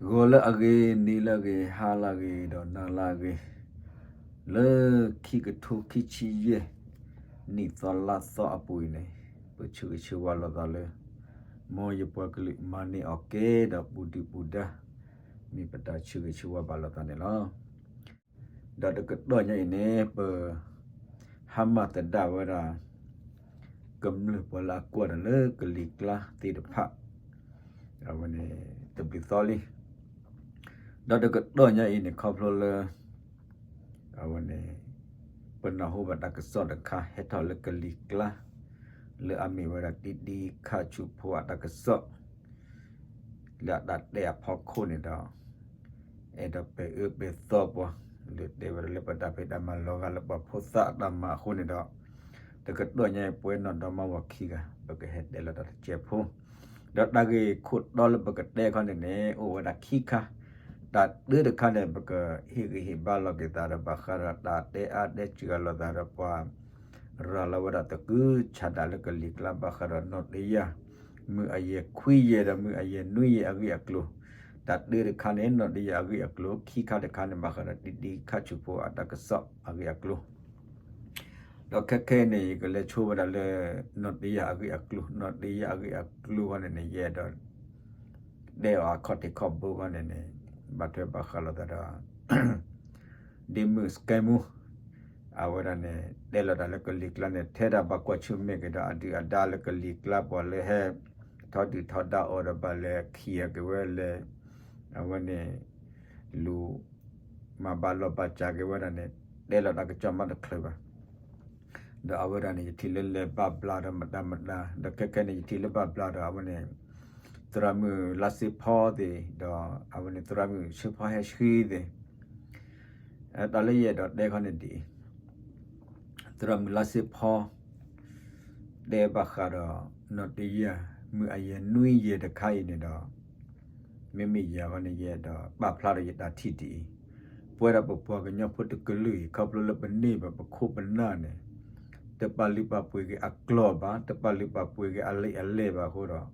ဂီၤလၢအဂ့ၤ, နံၤလၢအဂ့ၤ, ဟါလၢအဂ့ၤ, ဒီးနၤလၢအဂ့ၤ, လၢခံကထိခံဆံယဲၢ် နံၣ်သီလါသီအပူၤအံၤန့ၣ်, ပဆၢဂ့ၤဆၢဝါလိာ်သးလၢ မ်ယပှၤကလုာ်မၤန့ၢ်အီၤကဲဒီးပူၤဒုၣ်ပူၤဒါ, မ့ၢ်ပတၢ်ဆၢဂ့ၤဆၢဝါဘၣ်လိာ်သးန့ၣ်လီၤ. ဒီးတကတီၢ်ညါအံၤန့ၣ် ပ ဟါမၢ်သဒၣ်ဝဲဒၣ် ကမျၢၢ်ပှၤလၢအကွၢ်တၢ်လၢကလံၤကျါသ့ၣ်တဖၣ် အဝဲန့ၣ် တဘျုးသီလံ. ဒီးတကတီၢ်ညါအံၤန့ၣ် ခီဖျိလၢ အဝဲန့ၣ် ပနၢ်ဟူဘၣ်တၢ်ကစီၣ်တခါ ဟဲထီၣ်လၢကလံၤကျါ လၢအမ့ၢ်ဝဲဒၣ်တံဒံခၣ်ဆူၣ်ဖိအတၢ်ကစီၣ် လၢအတၢ်တဲအဖီခိၣ်န့ၣ်ဒီး အဲၣ်ဒိးပဲာ်အၢပဲာ်သီပှၤ လၢတဲဝဲဒၣ်လၢပတၢ်ဖံးတၢ်မၤလီၤဂာ်လၢပှၤဖိသၣ်အတၢ်မၤအဃိန့ၣ်ဒီး တကတီၢ်ညါအံၤပဝဲနီၢ်ဒီမါဝၤခံဂၤ ပကဟဲတဲလီၤတၢ်တစဲးဖိ ဒီးတၢ်ဂ့ၢ်ခိၣ်တီလၢပကတဲခီန့ၣ်န့ၣ် အိၣ်ဝဲဒၣ်ခံခါ တၢ်တၢတခါန့ၣ် ပကဟ့ၣ်ဂံၢ်ဟ့ၣ်ဘါလီၤက့ၤသးဒီး ဘၣ်ဃးဒီးတၢ်တဲအါတဲစှၤလိာ်သးဒီးပှၤ ရၤလီၤဝဲဒၣ်သကုၤဆးဒးလၢကလံၤကျါ ဘၣ်ဃးဒီးနီၢ်တယၢ် မုၢ်အယဲၢ်ခွံယဲၢ်ဒီးမုၢ်အယဲၢ်နွံယဲၢ်အဂ့ၢ်အကျိၤ, တၢ်တၢတခါန့ၣ် နီၢ်တယၢ်အဂ့ၢ်အကျိၤ, ခံခါတခါန့ၣ် ဘၣ်ဃးဒီးတံဒံခၣ်ဆူၣ်ဖိအတၢ်ကစီၣ်အဂ့ၢ်အကျိၤ ဒီးခဲခဲအံၤန့ၣ် ယကလဲၤဆိဝဲဒၣ်လၢ နီၢ်တယၢ်အဂ့ၢ်အကျိၤ, နီၢ်တယၢ်အဂ့ၢ်အကျိၤခီန့ၣ်န့ၣ် ယအဲၣ်ဒိး တဲအီၤအခီၣ်ထံးခီၣ်ဘိခီန့ၣ်န့ၣ် ဘၣ်ထွဲဘၣ်ဃးလိာ်သးဒီး ဒ့မုၣ်စကဲမူ အဝဲဒၣ်န့ၣ် တဲလီၤတၢ်လၢကလံၤကျါန့ၣ် ထဲဒၣ်ဘၣ်ကွၢ်ဆၢၣ်မဲာ်က့ၤဒီးအဒုၣ်အဒါလၢကလံၤကျါ ပှၤလၢဟဲထီဒုၣ်ထီဒါအီၤဒီး ဘၣ်လဲၤခံဂၤက့ၤဝဲလဲၤ အဝဲန့ၣ် လူၤမၤဘၣ်လီၢ်ဘၣ်စးက့ၤဝဲဒၣ်န့ၣ် တဲလီၤတၢ်ကစီၣ်မးတချုးဘၣ် ဒီးအဝဲဒၣ်န့ၣ် ယထံၣ်လၢလဲၤဘၣ်ဘျါဒီးမတၤမတၤ, ဒီးခဲခဲန့ၣ် ယထံၣ်လၢဘၣ်ဘျါဒီး အဝဲန့ၣ် သရၣ်မုၣ်လါစ့ဖီသ့ၣ်, ဒီးအဝဲန့ၣ် သရၣ်မုၣ်ဆၢဖီဟဲဆှံသ့ၣ်, တၢ်လၢယအဲၣ်ဒိးတဲခီန့ၣ်ဒ်အံၤ, သရၣ်မုၣ်လါစ့ဖီ တဲဘၣ်ဃးဒီး နီၢ်တယၢ် မုၢ်အယဲၢ်နွံယဲၢ်တခါအံၤန့ၣ်ဒီး မ့မ့ၢ်ယၤဃီန့ၣ် ယအဲၣ်ဒိးပာ်ဖျါဒီးယတၢ်ထံၣ်ဒ်အံၤ, ပဝဲဒၣ်ပပှၤကညီဖိတကလုာ်အံၤ ခီဖျိလၢပန့ၢ်ဘၣ်ပခိၣ်ပနၢ်န့ၣ် တပာ်လုၢ်ပာ်ပှ့ၤက့ၤအကျိာ်ဘၣ်, တပာ်လုၢ်ပာ်ပှ့ၤက့ၤအလံာ်အလဲၢ်ဘၣ်အဃိဒီး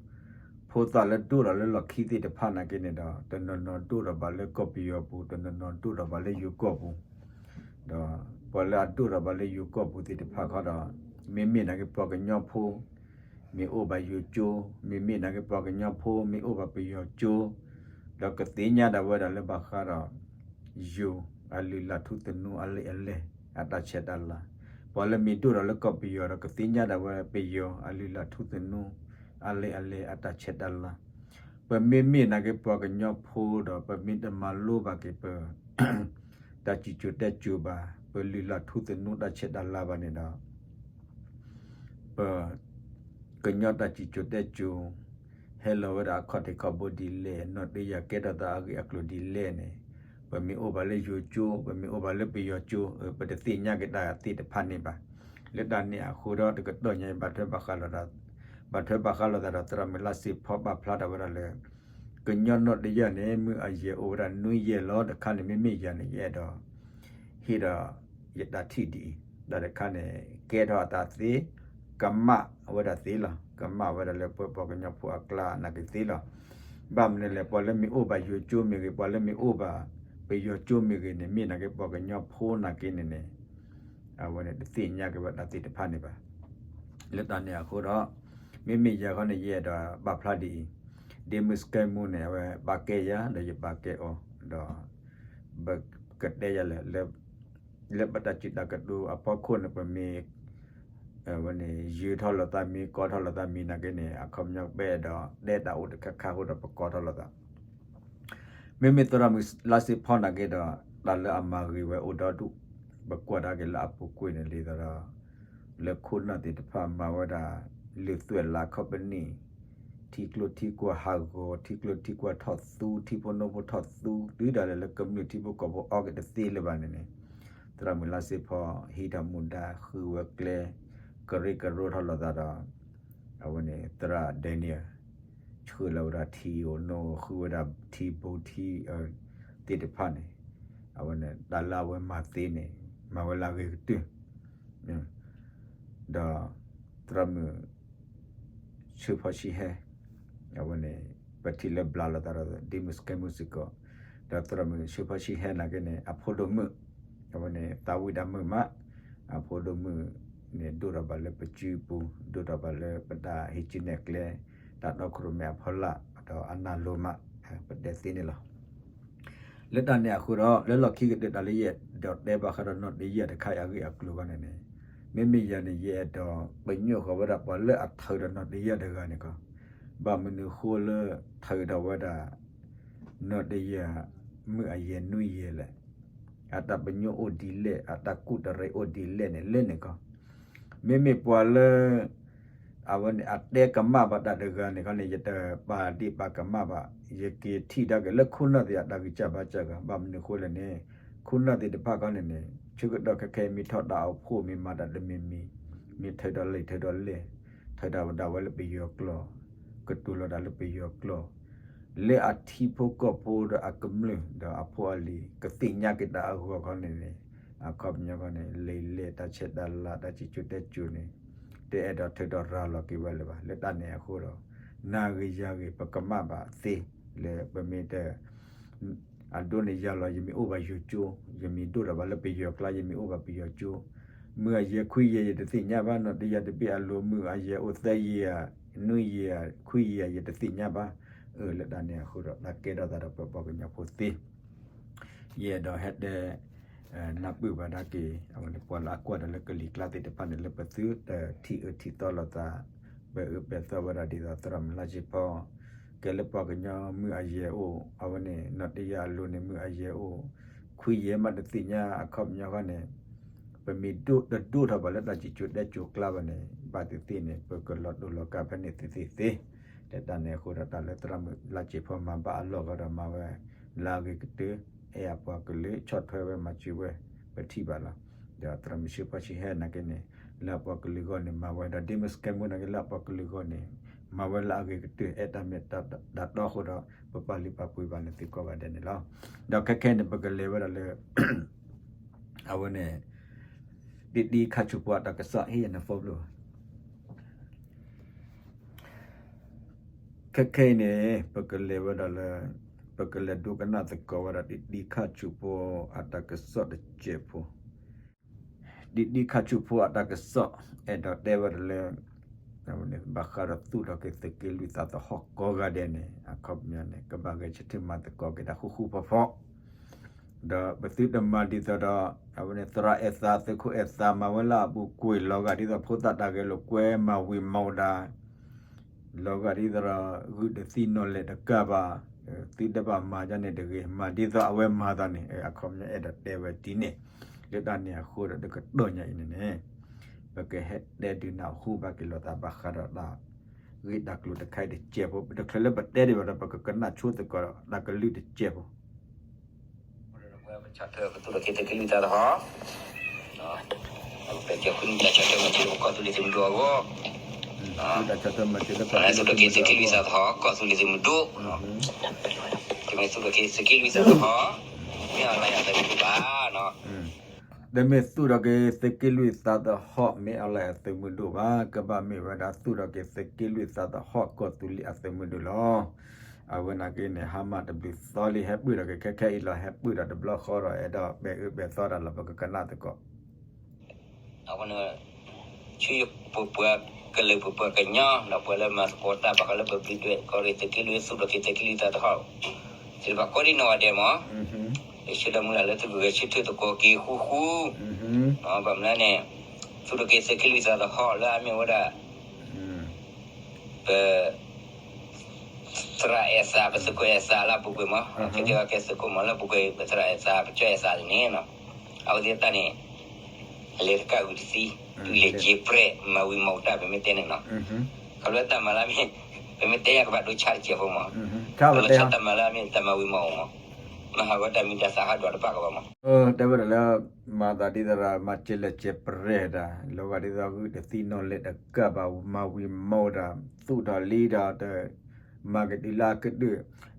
ဖိသၣ်လၢဒိၣ်ထီၣ်လၢလီၢ်ခံသ့ၣ်တဖၣ်နာ်က့န့ၣ်ဒီး တနီၤနီၤဒိၣ်ထီၣ်ဘၣ်လၢကီၢ်ပယီၤပူၤ, တနီၤနီၤဒိၣ်ထီၣ်ဘၣ်လၢယိၤကီၢ်ပူၤ, ဒီးပှၤလၢအဒိၣ်ထီၣ်ဘၣ်လၢယိၤကီၢ်ပူၤသ့ၣ်တဖၣ်ခီဒီး မ့မ့ၢ်နာ်က့ပှၤကညီဖိ မ့ၢ်အိၣ်ဘၣ်ယိၤကၠိ, မ့မ့ၢ်နာ်က့ပှၤကညီဖိ မ့ၢ်အိၣ်ဘၣ်ပယီၤကၠိ, ဒီးကသ့ၣ်ညါဒၣ်ဝဲဒၣ်လၢဘၣ်ဃးဒီး ယိၤအလုၢ်လၢ်ထူသနူအလံာ်အလဲၢ် အတၢ်ဆဲးတၢ်လၤ, ပှၤလၢမ့ၢ်ဒိၣ်ထီၣ်လၢကီၢ်ပယီၤဒီး ကသ့ၣ်ညါဒၣ်ဝဲပယီၤအလုၢ်လၢ်ထူသနူ အလံာ်အလဲၢ်အတၢ်ဆဲးတၢ်လၤ, ပမ့မ့ၢ်နာ်က့ပှၤကညီဖိဒီး ပမ့ၢ်တမၤလိဘၣ်က့ၤပ တၢ်စံၣ်စိၤတဲစိၤဘၣ်, ပလုၢ်လၢ်ထူသနူတၢ်ဆဲးတၢ်လၤဘၣ်န့ၣ်ဒီး ပ ကညီတၢ်စံၣ်စိၤတဲစိၤ ဟဲလီၤဝဲဒၣ်အခီၣ်ထံးခီၣ်ဘိဒ်လဲၣ်, နီၢ်တယၢ်ကဲထီၣ်သးအဂ့ၢ်အကျိၤဒ်လဲၣ်န့ၣ်, ပမ့ၢ်အိၣ်ဘၣ်လၢယိၤကၠိ, ပမ့ၢ်အိၣ်ဘၣ်လၢပယီၤကၠိ, ပတသ့ၣ်ညါက့ၤတၢ်သ့ၣ်တဖၣ်န့ၣ်ဘၣ်. လၢတၢ်န့ၣ်အဃိဒီးတကတီၢ်ညါအံၤ ဘၣ်ထွဲဘၣ်ဃးလိာ်သး, ဘၣ်ထွဲဘၣ်ဃးလိာ်သးဒီးသရၣ်မုၣ်လါစ့ဖီပာ်ဖျါထီၣ်ဝဲဒၣ်လၢ ကညီနီၢ်တယၢ်န့ၣ် မုၢ်အယဲၢ်အိၣ်ဝဲဒၣ်နွံယဲၢ်လီၤ. တခါန့ၣ် မ့မ့ၢ်ယၤန့ၣ် ယအဲၣ်ဒိး ဟ့ၣ်ဒီးယတၢ်ထံၣ်ဒ်အံၤ, တၢ်တခါန့ၣ် ကဲထီၣ်အသးသ့, ကမၣ်ဝဲဒၣ်သ့လီၤ. ကမၣ်ဝဲဒၣ်လၢပပှၤကညီဖိအကျါနာ်က့သ့လီၤ. ဘၣ်မနုၤလဲၣ်, ပှၤလၢမ့ၢ်အိၣ်ဘၣ်ယိၤကၠိမ့ၢ်ဂ့ၤ, ပှၤလၢမ့ၢ်အိၣ်ဘၣ်ပယီၤကၠိမ့ၢ်ဂ့ၤန့ၣ် မ့ၢ်နာ်က့ပှၤကညီဖိနာ်က့န့ၣ်န့ၣ် အဝဲန့ၣ်တသ့ၣ်ညါက့ၤဝဲတၢ်သ့ၣ်တဖၣ်န့ၣ်ဘၣ်. လၢတၢ်န့ၣ်အဃိဒီး မ့မ့ၢ်ယၤဃီန့ၣ် ယအဲၣ်ဒိးပာ်ဖျါဒ်အံၤ, ဒ့မုၣ်စကဲမူန့ၣ် အဝဲဘၣ်ကဲယၤ ဒီးယဘၣ်ကဲအီၤ, ဒီး ပကတဲယၤလဲၣ်, လၢပတၢ်စံးတၢ်ကတိၤအဖီခိၣ်န့ၣ် ပမ့ၢ် ဝဲန့ၣ် ယၢၤထီၣ်လိာ်သးမံၤ ကီထီၣ်လိာ်သးမံၤနာ်က့န့ၣ် အခီပညီပအဲၣ်ဒိးတဲတၢ်အိၣ်တခါခါအဃိဒီး ပကီထီၣ်လိာ်သး မ့မ့ၢ်သရၣ်မုၣ်လါစ့ဖီနာ်က့ဒီး တၢ်လၢအမၤဂ့ၤဝဲအိၣ်ဒီဒူၣ်, ပကွၢ်ဒၣ်က့ၤလၢအပူၤကွံာ်န့ၣ် ဒ်သိးဒီး လၢခိၣ်နၢ်သ့ၣ်တဖၣ်မၤဝဲဒၣ် လုၢ်သွဲၣ်လးခီပနံၣ်, ထံကျိထံကွာ်ဟးဂီၤ, ထံကျိထံကွာ်ထီၣ်သူ, ထံဖိနိဖိထီၣ်သူ, တုၤဒၣ်လဲာ်လၢကမျၢၢ်ထံဖိကီၢ်ဖိအီက့ၤတသ့လၢၤဘၣ်န့ၣ်န့ၣ်, သရၣ်မုၣ်လါစ့ဖီ ဟံးထီၣ်မူဒါ ဃုဝဲကျဲ ကရၢကရိထီၣ်လိာ်သးဒီး အဝဲန့ၣ် သရၣ်ဒဲနံၣ် ဆှၢလီၤဝဲဒၣ်ထံဧိၤနိဧိၤ ဃုဝဲဒၣ်ထံဘိထံ သ့ၣ်တဖၣ်န့ၣ် အဝဲန့ၣ် တၢ်လၢအဝဲမၤသ့န့ၣ် မၤဝဲလၢအဂ့ၤကတၢၢ် ဒီး သရၣ်မုၣ် ဆၢဖီဆံဟဲ အဝဲန့ၣ် ပထံၣ်လၢဘျးလိာ်သးဒီး ဒ့မုၣ်စကဲမုၣ်စ့ၢ်ကီး, ဒီးသရၣ်မုၣ်ဆှၢဖီဆှံဟဲနာ်က့န့ၣ် အဖိဒိၣ်မုၣ်, အဝဲန့ၣ် သးဝံၣ်ဒၣ်မုာ်မး, အဖိဒိၣ်မုၣ်န့ၣ် ဒိၣ်ထီၣ်ဘၣ်လၢပစုပူၤ, ဒိၣ်ထီၣ်ဘၣ်လၢပတၢ်ဟံးစုနဲၣ်ကျဲ, တၢ်တီခိၣ်ရိၣ်မဲအဖီလာ်, ဒီးအနၢ်လိၤမး, ပတဲသ့န့ၣ်လီၤ. လၢတၢ်န့ၣ်အဃိဒီး လၢလီၢ်ခံကတၢၢ်တၢ်လၢယအဲၣ်ဒိးတဲဘၣ်ဃးဒီးနီၢ်တယၢ်တခါအံၤအဂ့ၢ်အကျိၤအဂီၢ်န့ၣ်န့ၣ်, မ့မ့ၢ်ယၤန့ၣ် ယအဲၣ်ဒိးပညိၣ်ဃီၤဝဲဒၣ်ပှၤလၢအထုးဒီးနီၢ်တယၢ်တဂၤန့ၣ်ကီး, ဘၣ်မနုၤဃိလၢထုးဒီးဝဲဒၣ် နီၢ်တယၢ်မုၣ်အယဲၢ်နွံယဲၢ်လဲၣ်, အတၢ်ပညိၣ်အိၣ်ဒ်လဲၣ်, အတၢ်ကူၣ်တရံးအိၣ်ဒ်လဲၣ်န့ၣ် လၢန့ၣ်ကီး, မ့မ့ၢ်ပှၤလၢ အဝဲန့ၣ် အတဲကမၣ်ဘၣ်တၢ်တဂၤန့ၣ်ခီန့ၣ် ယတပာ်ဒ့ၣ်ပာ်ကမၣ်ဘၣ်, ယက့ၤထံၣ်ဒၣ်က့ၤလၢခိၣ်နၢ်သ့ၣ်အတၢ်ဂံၢ်စၢ်ဘါစၢ်ဂၤ, ဘၣ်မနုၤဃိလဲၣ်န့ၣ်, ခိၣ်နၢ်သ့ၣ်တဖၣ်ခီန့ၣ်န့ၣ် ဆၢကတီၢ်ခဲခဲအံၤ မ့ၢ်ထီၣ်တၢ်အိၣ်ဖှိၣ် မ့ၢ်မၤတၢ်တမံၤမံၤ, မ့ၢ်ထုးဒီးလံာ်ထုးဒီးလဲၢ်, ထုးတၢ်ဝဲဒၣ်ဝဲလၢပယီၤကျိာ်, ကတိၤလီၤတၢ်လၢပယီၤကျိာ် လၢအထံဖိကီၢ်ဖိဒီးအကမျၢၢ်ဒီးအဖိအလံၤ ကသ့ၣ်ညါက့ၤတၢ်အဂီၢ်ခီန့ၣ်န့ၣ်, အခီပညီခီန့ၣ် လံာ်လဲၢ်တၢ်ဆဲးတၢ်လၤ တၢ်စံၣ်စိၤတဲစိၤန့ၣ် တအဲၣ်ဒိးထုးဒီးရၤလီၤက့ၤဝဲလၢၤဘၣ်. လၢတၢ်န့ၣ်အဃိဒီး နၤဂ့ၤယၤဂ့ၤ ပကမၣ်ဘၣ်သ့လၢပမ့ၢ်တ အဒိန့ၣ်ယၤလီၤ ယမ့ၢ်အိၣ်ဘၣ်ယိၤကၠိ, ယမ့ၢ်ဒိၣ်ထီၣ်ဘၣ်လၢပယီၤကျါ ယမ့ၢ်အိၣ်ဘၣ်ပယီၤကၠိ, မုၢ်အယဲၢ်ခွံယဲၢ် ယတသ့ၣ်ညါဘၣ်, နီၢ်တယၢ်တဘ့ၣ်အလိၤ မုၢ်အယဲၢ်အိၣ်သၢယဲၢ်ဧါ, နွံယဲၢ်ဧါ, ခွံယဲၢ်ဧါ ယတသ့ၣ်ညါဘၣ်. အၢ လၢတၢ်န့ၣ်အဃိဒီး တၢ်ကဲထီၣ်သးဒီးပပှၤကညီဖိသ့ ယအဲၣ်ဒိးဟဲတဲ နၢ်ပၢၢ်ဘၣ်ဒၣ်က့ၤ အဝဲန့ၣ် ပှၤလၢအကွၢ်တၢ်လၢကလံၤကျါသ့ၣ်တဖၣ်န့ၣ် လၢပသုတထံၣ်အၢထံၣ်သီလိာ်သး ပအၢပသီဝဲဒၣ်ဒ်သိးသရၣ်မုၣ်လါစ့ဖီ ကဲလၢပှၤကညီမုၢ်အယဲၢ်အိၣ် အဝဲန့ၣ် နီၢ်တယၢ်အလိၤန့ၣ် မုၢ်အယဲၢ်အိၣ် ခွံယဲၢ်မးတသ့ၣ်ညါအခီပညီဃီန့ၣ် ပမ့ၢ်ဒိၣ်တဒိၣ်ထီၣ်ဘၣ်လၢတၢ်စံၣ်စိၤတဲစိၤကျါဘၣ်န့ၣ် ဘၣ်သ့ၣ်သ့ၣ်န့ၣ် ပကလီၤတိၢ်လီၤကၢ်ဖဲန့ၣ်သ့သ့သ့. လၢတၢ်န့ၣ်အဃိဒီးတၢ်လၢသရၣ်မုၣ်လါစ့ဖီမၤဘၣ်အလီၢ်ဃီဒီးမၤဝဲ လၢအဂ့ၤကတၢၢ် အဲၣ်အပှၤကလုာ် ဆီၣ်ထွဲဝဲမၤစၢၤဝဲ ပထံၣ်ဘၣ်လီၤ. ဒီးသရၣ်မုၣ်ဆှၢဖီဆံဟဲနာ်က့န့ၣ် လၢအပှၤကလုာ်ဂီၢ်န့ၣ် မၤဝဲဒီး ဒ့မုၣ်စကဲမုၣ်နာ်က့ လၢအပှၤကလုာ်ဂီၢ်န့ၣ် မၤဝဲလၢအဂ့ၤကတၢၢ် အဲၣ်တၢ်မ့ၢ်တၢ်တီအဃိဒီး ပပာ်လုၢ်ပာ်ပှ့ၤဘၣ်န့ၣ်သုကိးဂၤဒဲးန့ၣ်လီၤ. ဒီးခဲခဲအံၤန့ၣ် ပကလဲၤဝဲဒၣ်လၢ အဝဲန့ၣ် ဒံဒံခါဆူၣ်ဖိအတၢ်ကစီၣ် ဟ့ၣ်ယၤန့ၣ် phone ဘျီ ခဲခဲအံၤန့ၣ် ပကလဲၤဝဲဒၣ်လၢ ပကလဲၤဒိကနၣ်သကိးဝဲဒၣ် ဒံဒံခါဆူၣ်ဖိအတၢ်ကစီၣ်တစဲးဖိ ဒံဒံခါဆူၣ်ဖိအတၢ်ကစီၣ် အဲၣ်ဒိးတဲဝဲဒၣ်လၢ ဘၣ်ဃးဒီးသူၣ်ထီၣ်က့ၤသုးက့လွံၢ်သးသဟီၣ်ကိးဂၤဒဲးန့ၣ် အခီပညီန့ၣ် ကဘၣ်ဂဲၤဆၢထၢၣ်မၤသကိးက့ၤတၢ်ဃူဃူဖိးဖိး ဒီးပသုတမၤဒ်သိးဒီး အဝဲန့ၣ် သရၣ်အဲၣ်သး သုးခိၣ်အဲၣ်သး မၤဝဲလၢအပူၤကွံာ် လီၤဂာ်ဒ်သိးဖိသၣ်တၢ်ဂဲၤလိာ်ကွဲ မၤဝံၤမၤဝၤဒၣ် လီၤဂာ်ဒ်သိးဒီး ဂုၢ်တသံၣ်နီၣ်လဲၣ်တကၢ်ဘၣ်, သုတဘၣ်မၤဒ်န့ၣ်တဂ့ၤ, မၤဒ်သိးအဝဲမၤသးန့ၣ် အခီပညီအဲၣ်ဒိးတဲဝဲဒ်န့ၣ်, လၢတၢ်န့ၣ်အဃိဒီး တကတီၢ်ညါအံၤန့ၣ်န့ၣ် ပကဟဲတဲဒုးနၢ်ဟူဘၣ်က့ၤလိာ်သးဘၣ်ဃးဒီးတၢ်ဂ့ၢ်တၢ်ကျိၤတခါအံၤတစဲးဖိ, တချုးလၢပတဲဒံးဘၣ်ဒီး ပကကနၣ်ဆိသကိးဒီး တၢ်ကလုၢ်တစဲးဖိ ပသူၣ်ထီၣ်က့ၤသုးက့လွံၢ်သးသဟီၣ်, ပကဲဃုတၢ်ဆီၣ်ထွဲမၤစၢၤလၢပကီၢ်သူလ့ၤသုးမုၢ်ဒိၣ်အဂီၢ်, သူၣ်ထီၣ်က့ၤသုးက့လွံၢ်သးသဟီၣ် ကီၢ်သူလ့ၤသုးမုၢ်ဒိၣ်, တမ့ၢ်သူၣ်ထီၣ်က့ၤသုးက့လွံၢ်သးသဟီၣ် မ့ၢ်အီၤလၢအသုးမုၢ်ဒိၣ်ဘၣ်, တမ့ၢ်သူၣ်ထီၣ်က့ၤသုးက့လွံၢ်သးသဟီၣ် မ့ၢ်အီၤလၢအသုးမုၢ်ဒိၣ်ဘၣ်, ကဘၣ်မ့ၢ်ဝဲဒၣ်သူၣ်ထီၣ်က့ၤသုးက့လွံၢ်သးသဟီၣ် ကီၢ်သူလ့ၤအသုးမုၢ်ဒိၣ်လီၤ. အဝဲနာ်က့န့ၣ် ဟါမၢ်တဘျုးသီလံ ဟဲပၢၢ်ထီၣ်က့ၤခဲခဲအံၤလီၤ, ဟဲပၢၢ်ထီၣ်တဘျီဃီဒီး အဲၣ်ဒိးပဲာ်အၢပဲာ်သီတၢ်လီၤ ပကကနၣ်သကိး အဝဲန့ၣ် ဆူပပှၤကလုာ်ပပှၤကညီ ဒီးပှၤလၢမၤသကိးတၢ်ဘၣ်ဃးလၢပဘျုးဒွဲၣ် ကီၢ်ရ့ၣ်သုးက့လွံၢ် သူၣ်ထီၣ်က့ၤသုးက့လွံၢ်သးသဟီၣ် သ့ၣ်တဖၣ်ကိးဒံးနီၢ်ဂၤဒဲးမး ယဆၢဒီးမုၢ်လၢ်လၢသုကဂဲၤဆၢထၢၣ်သကိးက့ၤဃူဃူ ဘၣ်မနုၤန့ၣ် သူၣ်ထီၣ်က့ၤသုးက့လွံၢ်သးသဟီၣ်လၢအမ့ၢ်ဝဲဒၣ် ပ သရၣ်အဲၣ်သး ပသုးခိၣ်အဲၣ်သးလၢအပူၤကွံာ်မး ကတဲဝဲကဲသုးခိၣ်မး လၢအပူၤကွံာ် ပသရၣ်အဲၣ်သးပကၠီအဲၣ်သးန့ၣ်နီၤ အဝဲသ့ၣ်တၢ်န့ၣ် လဲၤတကၣ်ဂုာ်တသံ လဲၤက့ၤပြဲၢ် မၤဝံၤမၤအူတၢ် ပမ့ၢ်တဲန့ၣ်နီၤ ခီဖျိတၢ်မၤလၢအမ့ၢ် ပမ့ၢ်တဲညါကဘၣ်ဒိဆါတစဲးဖိမး ခီဖျိတၢ်မၤလၢအမ့ၢ်တၢ်မၤဝံၤမၤအူမး မၤဟးဂီၤတၢ်မံၤတၢ်သၣ်ဟးဒွးတဘၣ်ကဘၣ်မး တဲဝဲဒၣ်လၢ မၤသးဒ်သိးဒီး မၤစၢၤလဲၤစဲးပြဲၢ်တၢ် လီၤဂာ်ဒ်သိးဂုၢ်တသံၣ်နီၣ်လဲၣ်တကၢ်ဘၣ် မၤဝံၤမၤအူတၢ် သူၣ်ထီၣ်လံဒီး မၤကတုၤလၢအကတၢၢ်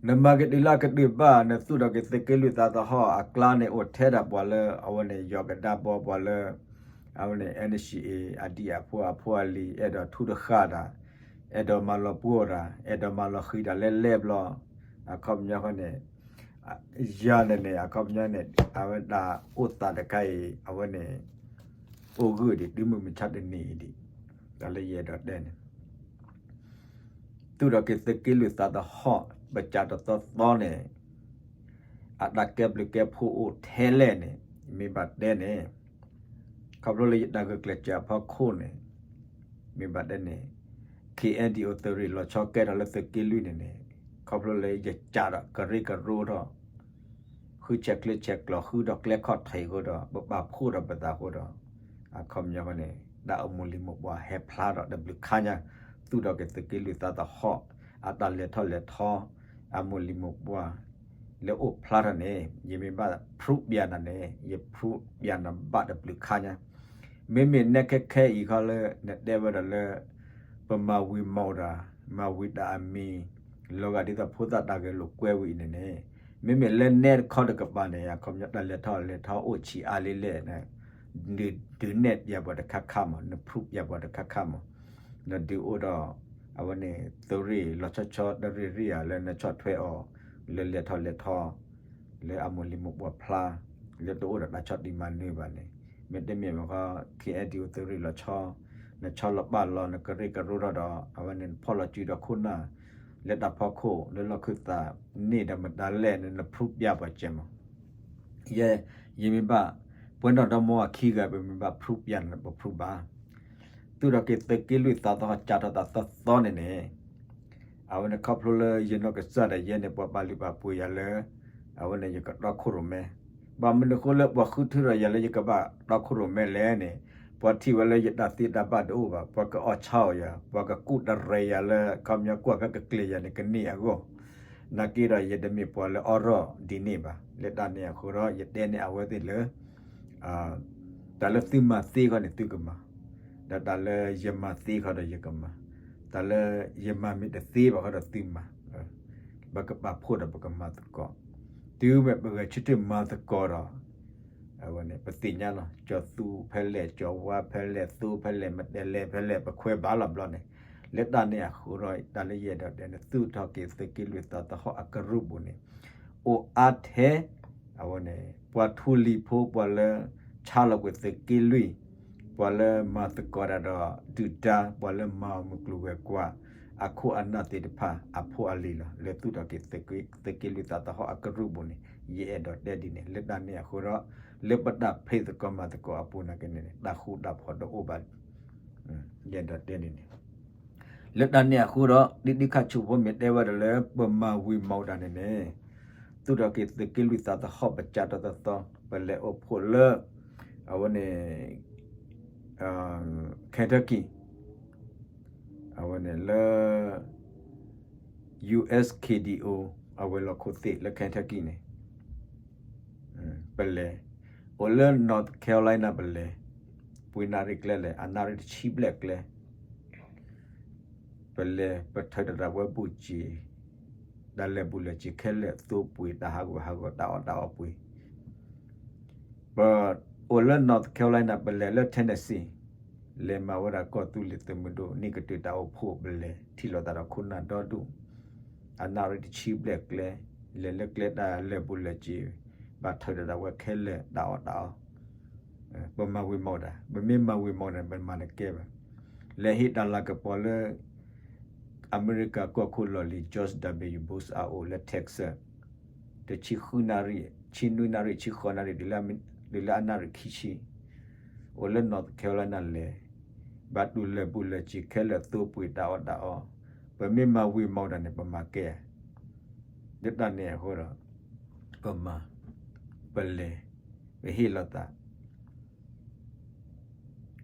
နမၤကတုၤလၢအကတၢၢ်ဘၣ် နသူၣ်ထီၣ်က့ၤသုးက့လွံၢ်သးသဟီၣ်အကျါန့ၣ် အိၣ်ထဲဒၣ်ပှၤလၢ အဝဲန့ၣ် ယီၤကဒါဘီပှၤလၢ အဝဲန့ၣ် NCA အဒံၣ်အဖိအဖိအလံၤ အဲၣ်ဒိးထူတဃာ်တၢ် အဲၣ်ဒိးမၤလီၤပှီၢ်တၢ် အဲၣ်ဒိးမၤလီၤဃံးတၢ်လၢလဲၢ်ဘျီ, အခီပညီဃီန့ၣ် ယၤန့ၣ်န့ၣ် အခီပညီန့ၣ် အဝဲဒၣ်အိၣ်သးတခါအံၤ အဝဲန့ၣ် အိၣ်ဂၢၢ်ဒံး တုၤမုၢ်မဆါတနံၤအံၤဒံး, တၢ်လၢယအဲၣ်ဒိးတဲန့ၣ် သူၣ်ထီၣ်က့ၤသုးက့လွံၢ်သးသဟီၣ် ပစးတသီသီန့ၣ် အတၢ်ကဲဘျုးကဲဖှိၣ်အိၣ်ထဲလဲၣ်န့ၣ် မ့ၢ်ဘၣ်တဲန့ၣ် ခီဖျိလၢယတၢ်ဂုာ်ကျဲးစၢးအဖီခိၣ်န့ၣ် မ့ၢ်ဘၣ်တဲန့ၣ် ခ့ၣ်အဲၣ်ဒံၣ်အိၣ်သုးရ့ၣ်လီၤဆီကဲထီၣ်လၢသုးက့လွံၢ်န့ၣ်န့ၣ် ခီဖျိလၢယစးဒီးကရၢကရိထီၣ် ဃုဆဲးကျၢဆဲးကျိးဃုဒီးကျဲခီၣ်ထံးအဃိဒီး ပပာ်ဖှိၣ်ဒီးပသးဃိဒီး အခီပညီဃီန့ၣ် တၢ်အိၣ်မိၢ်လံၤမိၢ်ပှၢ်ဟဲဖျါထီၣ်တဘျုးခါညါ သူၣ်ထီၣ်က့ၤသုးက့လွံၢ်သးသဟီၣ် အတၢ်လဲၤထီၣ်လဲၤထီ အမိၢ်လံၤမိၢ်ပှၢ် လၢအိၣ်ဖျါထီၣ်န့ၣ် ယမ့ၢ်ဘၣ် proof ပျးနၤန့ၣ် ယ proof ပျးနၤဘၣ်တဘျုးခါညါ မ့မ့ၢ်နဲခဲခဲအံၤခီလၢ နတဲဝဲဒၣ်လၢ ပမၤဝံၤမီၢ်တၢ် မၤဝံၤတၢ်အမံၤ လီၤဂာ်ဒ်သိးဖိသၣ်တၢ်ဂဲၤလိာ်ကွဲဝံၤအံၤန့ၣ်န့ၣ် မ့မ့ၢ်လၢနဲတခီတကပၤန့ၣ် အခီပညီတၢ်လဲၤထီၣ်လဲၤထီအိၣ်ဆံးအါလံလဲၣ်န့ၣ် နဒုးနဲၣ်ပျးပှၤတခါခါမး န proof ပျးပှၤတခါခါမး နဒုးအိၣ်ဒီး အဝဲန့ၣ် သုးရ့ၣ်လီၤဆီဆီတရ့ၣ်ရ့ၣ်ဧါ လၢနဆီၣ်ထွဲအီၤ လၢလဲၤထီၣ်လဲၤထီ လၢအမိၢ်လံၤမိၢ်ပှၢ်ဖျါ လၢတအိၣ်ဒီးတၢ်ဆီၣ်တံၢ်မၤနၢၤဘၣ်န့ၣ် မ့တမ့ၢ်ဘၣ်ခီ ခ့ၣ်အဲၣ်ဒံၣ်အိၣ်သုးရ့ၣ်လီၤဆီ နဆီလီၤပာ်လီၤ နကရၢကရိထီၣ်ဒီး အဝဲန့ၣ်နဖီၣ်လီၤစုဒီးခိၣ်နၢ် လၢတၢ်ဖီခိၣ် လၢလီၢ်ခၢၣ်သးန့ၣ်ဒီးမတၤလဲၣ်န့ၣ် န proof ပျးပှၤစဲးမး ယဲ ယမ့ၢ်ဘၣ် ပှဲၤနီၣ်ဒီမါဝၤခံဂၤ ပမ့ၢ်ဘၣ် proof ပျးန့ၣ် ပ proof ဘၣ် သူၣ်ထီၣ်က့ၤသုးက့လွံၢ်သးသဟီၣ်စးထီၣ်သးသီသီန့ၣ်န့ၣ် အဝဲန့ၣ်ခီဖျိလၢယနီၢ်ကစၢ်ဒၣ်ယဲန့ၣ် ပှၤပာ်လုၢ်ပာ်ပှ့ၤယၤလၢ အဝဲန့ၣ်ယကတီခိၣ်ရိၣ်မဲ ဘၣ်မနုၤအဃိလၢပှၤဃုထၢထီၣ်ယၤလၢယကဘၣ်တီခိၣ်ရိၣ်မဲလဲၣ်န့ၣ် ပှၤထံၣ်ဝဲလၢယတၢ်သ့တၢ်ဘၣ်တအိၣ်ဘၣ် ပှၤကအီၣ်ဆါအီၤယၤ ပှၤကကူၣ်တရဲၣ်ယၤလၢ ခီပညီကွၢ်ဖဲကကျဲၤယၤန့ၣ်ကန့ၢ်အဂီၢ် နာ်က့ဒီးယတမ့ၢ်ပှၤလၢအီထီၣ်ဒ်န့ၣ်ဘၣ် လၢတၢ်န့ၣ်အဃိဒီး ယတဲန့ၢ်အဝဲသ့ၣ်လၢ တၢ်လၢသုမၤသ့ခီန့ၣ်သုကမၤ, ဒီးတၢ်လၢယမၤသ့ခီဒီးယကမၤ, တၢ်လၢယမၤမ့ၢ်တသ့ဘၣ်ခီဒီးသုမၤ, ပကပာ်ဖှိၣ်ဒီးပကမၤသကိး, တုၤမ့ၢ်ပဂဲၤဆၢထၢၣ်မၤသကိးဒီး အဝဲန့ၣ် ပသ့ၣ်ညါလီၤ ကၠီၤသူဖဲလဲၣ် ကၠီၤဝါဖဲလဲၣ် သိဖဲလဲၣ် မတဲလဲဖဲလဲၣ် ပခွဲးဘၣ်လီၤဘျီန့ၣ်, လၢတၢ်န့ၣ်အဃိဒီး တၢ်လၢယအဲၣ်ဒိးတဲန့ၣ် သူၣ်ထီၣ်က့ၤသုးက့လွံၢ်သးသဟီၣ်အကရူၢ်ပူၤန့ၣ် အိၣ်အါထဲ အဝဲန့ၣ် ပှၤထူလံၤဖိ ပှၤလၢဆါလီၤကွံာ်သုးက့လွံၢ်, ပှၤလၢမၤသကိးတၢ်ဒီးဒုၣ်ဒါ ပှၤလၢမၤအီၤမုၢ်ကျိၤဝဲၤကွာ် အခိၣ်အနၢ်သ့ၣ်တဖၣ် အဖိအလံၤလီၤ လၢသူၣ်ထီၣ်က့ၤ သုးက့လွံၢ်သးသဟီၣ်အကရူၢ်ပူၤန့ၣ် ယအဲၣ်ဒိးတဲဒ်န့ၣ် လၢတၢ်န့ၣ်အဃိဒီး လၢပတၢ်ဖံးသကိးမၤသကိးအပူၤနာ်က့န့ၣ် တၢ်ဃူတၢ်ဖိးတအိၣ်ဘၣ် ယအဲၣ်ဒိးတဲဒ်န့ၣ် လၢတၢ်န့ၣ်အဃိဒီး ဒ်ဒ်ခၣ်ဆူၣ်ဖိမ့ၢ်တဲဝဲဒၣ်လၢ ပမၤဝံၤမီၢ်တၢ်န့ၣ်န့ၣ် သူၣ်ထီၣ်က့ၤသုးက့လွံၢ်သးသဟီၣ်ပစးထီၣ်သီသီ ပလဲၤအိၣ်ဖှိၣ်လၢ အဝဲန့ၣ် Kentucky အဝဲန့ၣ်လၢ ယူႇအၢၣ်ၶေႇဒီး အဝဲၤလီၢ်ခိၣ်သ့ၣ်လၢ Kentucky န့ၣ် ပလဲၤ, အိၣ်လၢ North Carolina ပလဲၤ, ပှ့ၤနၣ်ရံၣ်ကျဲလဲၣ် အနၣ်ရံၣ်တဆံဘျဲၣ်ကျဲ, ပလဲၤပထုးတၢ်ဒၣ်ဝဲဘူးစ့ၤ, တၢ်လဲၤဘူးလဲၤစ့ၤခဲလၢာ် သိပှ့ၤတၢ်ဟးဂူာ်ဟးဂီၤ တၢ်အီၣ်တၢ်အီပှ့ၤ ပအိၣ်လၢ North Carolina ပလဲၤလၢ Tennessee လဲၤမၤဝဲဒၣ်ကီၢ်သူလ့ၤသုးမုၢ်ဒိၣ် နံၣ်ကတၢၢ်တၢ်အိၣ်ဖှိၣ် ပလဲၤထံၣ်လိာ်သးဒီးခိၣ်နၢ်ဒီဒူၣ်, အနၣ်ရံၣ်တဆံဘျဲၣ်ကျဲ, လဲၤလၢကျဲတၢ်လဲၤဘူးလဲၤစ့ၤ, ဘၣ်ထုးတၢ်ဒၣ်ဝဲခဲလၢာ် တၢ်အီၣ်တၢ်အီ ပမၤဝံၤမီၢ်တၢ်, ပမ့ၢ်မၤဝံၤမီၢ်န့ၣ် ပမၤတကဲဘၣ်. လဲၤဟ့ၣ်တၢ်လၤကပီၤလၢ အမဲရကၤကီၢ်ခိၣ်လီၢ်လံၤ George W Bush အအိၣ်လၢ Texas တဆံဃုနၣ်ရံၣ်, ဆံနွံနၣ်ရံၣ်, ဆံဃိးနၣ်ရံၣ်, တုၤလၢအနၣ်ရံၣ်ခံဆံ, အိၣ်လၢ North Carolina လဲၤ, ဘၣ်တူၢ်လဲၤဘူးလဲၤစ့ၤခဲလၢာ် သိပှ့ၤတၢ်အီၣ်တၢ်အီ, ပမ့ၢ်မၤဝံၤမီၢ်တၢ်န့ၣ် ပမၤကဲဧါ. လၢတၢ်န့ၣ်အဃိဒီး ပမၤ, ပလဲၤ, ပဟ့ၣ်လိာ်သး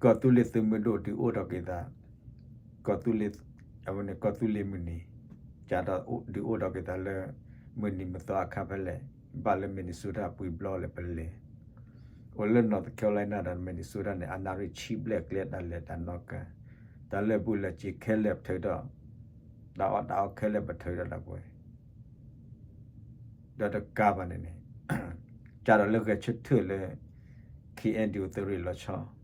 ကီၢ်သူလ့ၤသုးမုၢ်ဒိၣ်ဒုးအိၣ်ထီၣ်က့ၤသး, ကီၢ်သူလ့ၤ, အဝဲန့ၣ်ကီၢ်သူလ့ၤမုၢ်နံၤ, ကဒုးအိၣ်ထီၣ်က့ၤသးလၢ မုၢ်နံၤမုၢ်သီအခါဖဲလဲၣ်, ဘၣ်လၢ Minnesota ပှ့ၤဘျီလဲၣ်ပလဲၤ, အိၣ်လၢ North Carolina ဒီး Minnesota န့ၣ် အနၣ်ရံၣ်ဆံဘျဲၣ်ကျဲ တၢ်လဲၤတၢ်နီၣ်ကါ, တၢ်လဲၤဘူးလဲၤစ့ၤခဲလၢာ်ပထုးထီၣ်, တၢ်အီၣ်တၢ်အီခဲလၢာ်ပထုးထီၣ်ဒၣ်ပှဲၤ ဒီးတကးဘၣ်န့ၣ်န့ၣ်, ကဒီးလၢဂဲၤဆၢထၢၣ်လၢ ခ့ၣ်အဲၣ်ဒံၣ်အိၣ်သုးရ့ၣ်လီၤဆီ,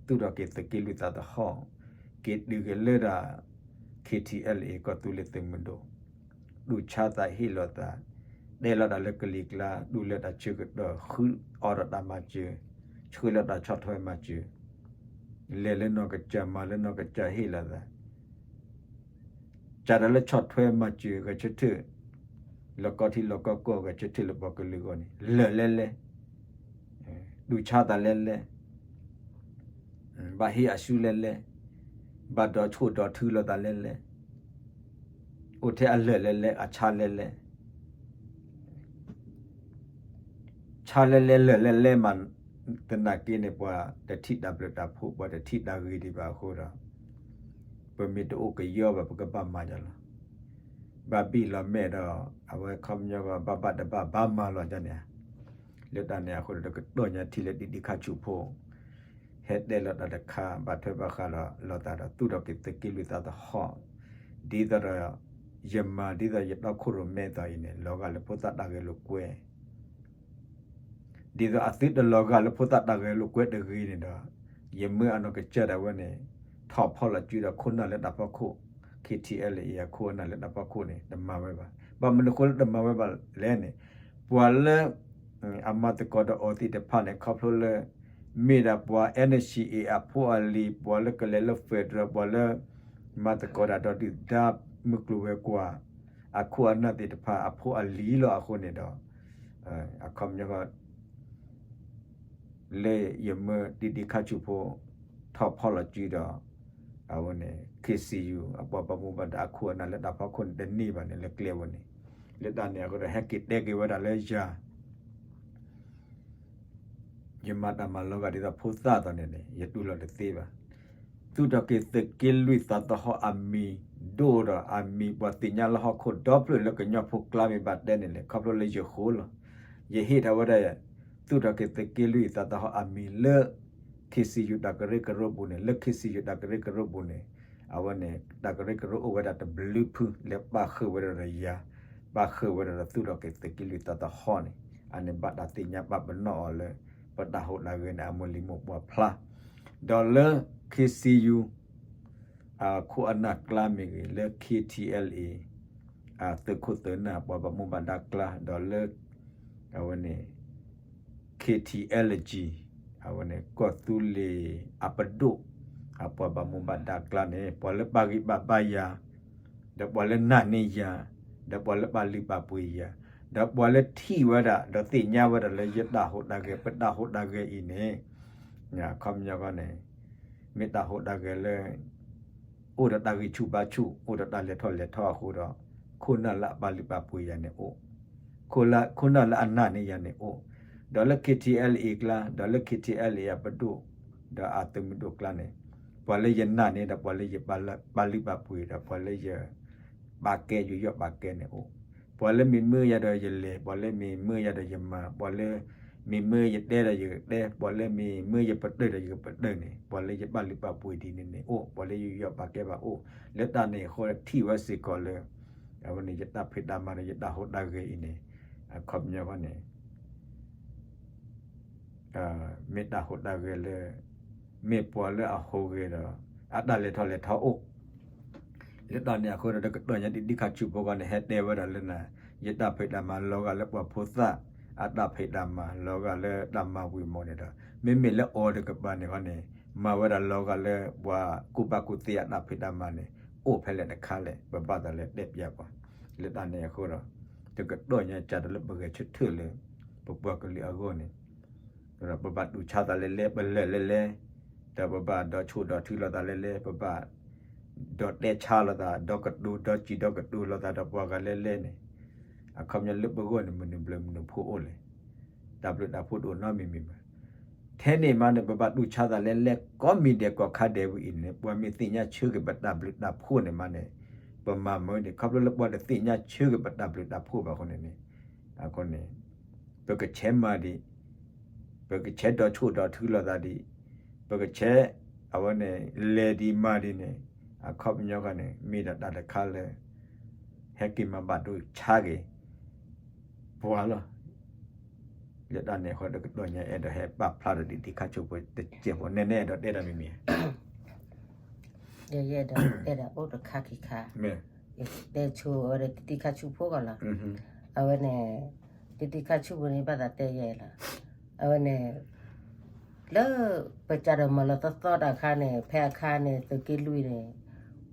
သူၣ်ထီၣ်က့ၤသုးက့လွံၢ်သးသဟီၣ်, က့ၤတုၤက့ၤလၢဒၣ် ခ့ၣ်အဲၣ်ဒံၣ်အိၣ်သုးရ့ၣ်လီၤဆီ K T L A ကီၢ်သူလ့ၤသုးမုၢ်ဒိၣ် တူၢ်ဆါသးဟ့ၣ်လီၤသး, တဲလီၤတၢ်လၢကလံၤကျါ ဒူလၢတၢ်ဆၢကတီၢ် ဃုအီၤဒီးတၢ်မၤစၢၤ, ဆှၢလီၤတၢ်ဆီၣ်ထွဲမၤစၢၤ, လဲၤလၢနီၢ်ကစၢ် မၤလၢနီၢ်ကစၢ်ဟ့ၣ်လီၤသး စးထီၣ်လၢဆီၣ်ထွဲမၤစၢၤဂဲၤဆၢထၢၣ်, လီၢ်ကီထံလီၢ်ကီကီၢ်ဂဲၤဆၢထၢၣ်လၢပှၤကလုာ်အဂီၢ်န့ၣ် လၢာ်လဲၣ်လဲၣ်, တူၢ်ဆါသးလဲၣ်လဲၣ်, ဘၣ်ဟ့ၣ်အစုလဲၣ်လဲၣ်, ဘၣ်ဒီးဆိၣ်ဒီးထုလိာ်သးလဲၣ်လဲၣ်, အိၣ်ထဲအလၢာ်လဲၣ်လဲၣ် အဆါလဲၣ်လဲၣ် ဆါလဲၣ်လဲၣ်လၢာ်လဲၣ်လဲၣ်မး, သနာ်က့န့ၣ် ပှၤတထံၣ်တၢ်ဘျုးတၢ်ဖှိၣ် ပှၤတထံၣ်တၢ်ဂ့ၤဒံးဘၣ်အဃိဒီး ပမ့ၢ်တအိၣ်ကယီဘၣ် ပကဘၣ်မၤယၤလီၤ. ဘၣ်ဘံၣ်လီၤမဲာ်ဒီး အဝဲခီပညီကီး ဘၣ်ဘၣ်တဘၣ်ဘၣ်မၤလီၤန့ၣ်ဧါ. လၢတၢ်န့ၣ်အဃိဒီး တကတီၢ်ညါထံၣ်လၢဒံးဒံးခါဆူၣ်ဖိ ဟဲတဲလီၤတၢ်တခါ ဘၣ်ထွဲဘၣ်ဃးဒီးလိာ်သးဒီး သူၣ်ထီၣ်က့ၤသုးက့လွံၢ်သးသဟီၣ်, ဒ်သိးဒီး ယမၤဒ်သိးယတီခိၣ်ရိၣ်မဲအသိးအံၤန့ၣ် လီၤဂာ်လၢဖိသၣ်တၢ်ဂဲၤလိာ်ကွဲ ဒ်သိးအသုတလီၤဂာ်လၢဖိသၣ်တၢ်ဂဲၤလိာ်ကွဲတဂ့ၤန့ၣ်ဒီး ယမၢအနီၢ်ကစၢ်ဒၣ်ဝဲန့ၣ် ထီၣ်ဖီၣ်လီၤစုဒီးခိၣ်နၢ်လၢတၢ်ဖီခိၣ်, K T L A အခိၣ်အနၢ်လၢတၢ်ဖီခိၣ်န့ၣ် တမၤဝဲဘၣ်. ဘၣ်မနုၤအဃိလၢတမၤဝဲဘၣ်လဲၣ်န့ၣ် ပှၤလၢ အမၤသကိးဒီးအီၤသ့ၣ်တဖၣ်န့ၣ် ခီဖျိလၢ မ့ၢ်ဒၣ်ပှၤ N C A အဖိအလံၤ, ပှၤလၢကလဲၤလၢ federal, ပှၤလၢ မၤသကိးတၢ်ဒီးဒုၣ်ဒါမုၢ်ကျိၤဝဲၤကွာ် အခိၣ်အနၢ်သ့ၣ်တဖၣ်အဖိအလံၤလီၤအဃိန့ၣ်ဒီး အခီပညီ လၢယမၢဒံးဒံးခါဆူၣ်ဖိ ထီၣ်ဖီၣ်လီၤစုဒီး အဝဲန့ၣ် K C U အပှၤဘၣ်မူဘၣ်ဒါအခိၣ်အနၢ်လၢတၢ်ဖီခိၣ်န့ၣ် တန့ၢ်ဘၣ်န့ၣ်လၢကျဲဝဲန့ၣ်, လၢတၢ်န့ၣ်အဃိဒီး ဟဲက့ၤတဲက့ၤဝဲဒၣ်လၢယၤ ယမၤတၢ်မၤလီၤဂာ်ဒ်သိးဖိသၣ်အသိးန့ၣ်န့ၣ် ယတူၢ်လိာ်တသ့ဘၣ်. သူၣ်ထီၣ်က့ၤသုးက့လွံၢ်သးသဟီၣ်အမံၤဒိၣ်ဒီးအမံၤပှၤသ့ၣ်ညါလၢဟီၣ်ခိၣ်ဒီဖျၢၣ်လၢကညီဖိကျါမ့ၢ်ဘၣ်တဲန့ၣ်လဲၣ် ခီဖျိလၢယဃိလီၤ. ယဟ့ၣ်ထီၣ်ဝဲဒၣ် သူၣ်ထီၣ်က့ၤသုးက့လွံၢ်သးသဟီၣ်အမံၤလၢ K C U တၢ်ကရၢကရိပူၤန့ၣ်, လၢ K C U တၢ်ကရၢကရိပူၤန့ၣ် အဝဲန့ၣ် တၢ်ကရၢကရိအိၣ်ဝဲဒၣ်တဘျုးဖုလၢပာ်ဃုာ်ဝဲဒၣ်ဒီးယၤ, ပာ်ဃုာ်ဝဲဒၣ်ဒီးသူၣ်ထီၣ်က့ၤသုးက့လွံၢ်သးသဟီၣ်န့ၣ်, အန့ၣ်ဘၣ်တၢ်သ့ၣ်ညါပာ်ပနီၣ်အီၤလၢ ပတၢ်ဟူးတၢ်ဂဲၤန့ၣ် အမုၢ်လံၤမိၢ်ပှၢ်ဖျါ, ဒီးလၢ K C U အခိၣ်အနၢ်ကျါမ့ၢ်ဂ့ၤ, လၢ K T L A အသုးခိၣ်သုးနၢ်ပှၤဘၣ်မူဘၣ်ဒါကျါ, ဒီးလၢ အဝဲန့ၣ် K T L G အဝဲန့ၣ် ကီၢ်သူလ့ၤအပဒိၣ် အပှၤဘၣ်မူဘၣ်ဒါကျါန့ၣ် ပှၤလၢပာ်ဂံၢ်ပာ်ဘါယၤ, ဒီးပှၤလၢနာ်န့ၢ်ယၤ, ဒီးပှၤလၢပာ်လုၢ်ပာ်ပှ့ၤယၤ, ဒီးပှၤလၢထံၣ်ဝဲဒၣ် ဒီးသ့ၣ်ညါဝဲဒၣ်လၢယတၢ်ဟူးတၢ်ဂဲၤ ပတၢ်ဟူးတၢ်ဂဲၤအံၤန့ၣ်, အခီပညီဃီန့ၣ် မ့ၢ်တၢ်ဟူးတၢ်ဂဲၤလၢ အိၣ်ဒီးတၢ်ဂံၢ်ဆူၣ်ဘါဆူၣ် အိၣ်ဒီးတၢ်လဲၤထီၣ်လဲၤထီအဃိဒီး ခိၣ်နၢ်လၢအပာ်လုၢ်ပာ်ပှ့ၤယၤန့ၣ်အိၣ်, ခိၣ်နၢ်လၢအနာ်န့ၢ်ယၤန့ၣ်အိၣ်, ဒီးလၢ K T L A အကျါ ဒီးလၢ K T L A အပဒိၣ် ဒီးအသုးမုၢ်ဒိၣ်ကျါန့ၣ် ပှၤလၢယနာ်န့ၢ်ဒီးပှၤလၢယပာ်လုၢ်ပာ်ပှ့ၤဒီးပှၤလၢယ ပာ်ကဲယူးယီၣ်ပာ်ကဲန့ၣ်အိၣ်, ပှၤလၢမ့ၢ်မၢယၤဒီးယလဲၤ, ပှၤလၢမ့ၢ်မၢယၤဒီးယမၤ, ပှၤလၢမ့ၢ်မၢယတဲဒီးယကတဲ, ပှၤလၢမ့ၢ်မၢယပတုာ်ဒီးယကပတုာ်န့ၣ် ပှၤလၢယပာ်လုၢ်ပာ်ပှ့ၤဒ်န့ၣ်န့ၣ်အိၣ်, ပှၤလၢယူးယီၣ်ပာ်ကဲဘၣ်အိၣ်, လၢတၢ်န့ၣ်အဃိထံၣ်ဝဲစ့ၢ်ကီးလၢ အဝဲန့ၣ် ယတၢ်ဖံးတၢ်မၤဒီးယတၢ်ဟူးတၢ်ဂဲၤအံၤန့ၣ် အခီပညီဃီန့ၣ် မ့ၢ်တၢ်ဟူးတၢ်ဂဲၤလၢ မ့ၢ်ပှၤလၢအဟူးဂဲၤဒီး အတၢ်လဲၤထီၣ်လဲၤထီအိၣ်, လၢတၢ်န့ၣ်အဃိဒီး တကတီၢ်ညါဒံးဒံးခါဆူၣ်ဖိဃီန့ၣ် ဟဲတဲဝဲဒၣ်လၢနၤ ယတၢ်ဖံးတၢ်မၤလီၤဂာ်လၢပှၤဖိသၣ် အတၢ်ဖံးတၢ်မၤလီၤဂာ်လၢတၢ်မၤဝံၤမးန့ၣ်ဒီး မ့မ့ၢ်လၢအီၤတကပၤန့ၣ်ဃီန့ၣ် မၤဝဲဒၣ်လီၤဂာ်လၢပှၤကူၣ်ဘၣ်ကူၣ်သ့အတၢ်ဖံးတၢ်မၤန့ၣ် အိၣ်ဖဲလဲၣ်တခါလဲၣ် ပဘၣ်သးလဲၤတဲပျးပှၤ, လၢတၢ်န့ၣ်အဃိဒီး တကတီၢ်ညါစးထီၣ်လၢပဂဲၤဆၢထၢၣ်လၢ ပပှၤကလုာ်အဂီၢ်န့ၣ် ပဘၣ်တူၢ်ဆါသးလဲၣ်လဲၣ် ပလၢာ်လဲၣ်လဲၣ်, ဒီးပဘၣ်ဒီးဆိၣ်ဒီးထုလိာ်သးလဲၣ်လဲၣ် ပဘၣ်ဒီးတဲဆါလိာ်သး ဒီးကတိၤဒီးစံးဒီးကတိၤလိာ်သးဒီးပှၤဂၤလဲၣ်လဲၣ်န့ၣ်, အခီပညီလၢပဂီၢ်န့ၣ် မနုၤဘျၢမနုၤဖှိၣ်အိၣ်လဲၣ်, တၢ်ဘျုးတၢ်ဖှိၣ်တအိၣ်နီတမံၤမံၤဘၣ်. ထဲန့ၣ်မးန့ၣ် ပဘၣ်တူၢ်ဆါသးလဲၣ်လဲၣ် ကိးမံၤဒဲးကိးခါဒဲးဝဲအံၤန့ၣ် ပှၤမ့ၢ်သ့ၣ်ညါဆၢက့ၤပတၢ်ဘျုးတၢ်ဖှိၣ်န့ၣ်မးန့ၣ် ပမၤမၢန့ၣ် ခီဖျိလၢပှၤတသ့ၣ်ညါဆၢက့ၤပတၢ်ဘျုးတၢ်ဖှိၣ်ဘၣ်အဃိန့ၣ်န့ၣ် အဃိန့ၣ် ပကဆဲးမၤဒံး ပကဆဲးဒီးဆိၣ်ဒီးထုလိာ်သးဒံး, ပကဆဲး အဝဲန့ၣ် လဲၤဒံးမၤဒံးန့ၣ် အခီပညီဃီန့ၣ် မ့ၢ်ဒၣ်တၢ်တခါလၢ ဟဲက့ၤမၤဘၣ်ဒိဆါက့ၤ ပှၤလီၤ. လၢတၢ်န့ၣ်အဃိ တကတီၢ်ညါအဲၣ်ဒိးဟဲပာ်ဖျါဒီးဒံးဒံးခါဆိၣ်ဖိတစဲးဖိ နဲနဲအဲၣ်ဒိးတဲတၢ်မံၤမံၤ ယဲဒီး တဲဒၣ်အိၣ်တခါခံခါ, တဲဆိဝဲဒီးတံတံခါဆူဖိကီးလီၤ. အဝဲန့ၣ် တံတံခါဆူဖိန့ၣ် ဘၣ်သးတဲယဲလီၤ. အဝဲန့ၣ် လၢပကးဒီးမၤလီၤသီသီတၢ်အခါန့ၣ် ဖဲအခါန့ၣ် သုးက့လွံၢ်န့ၣ်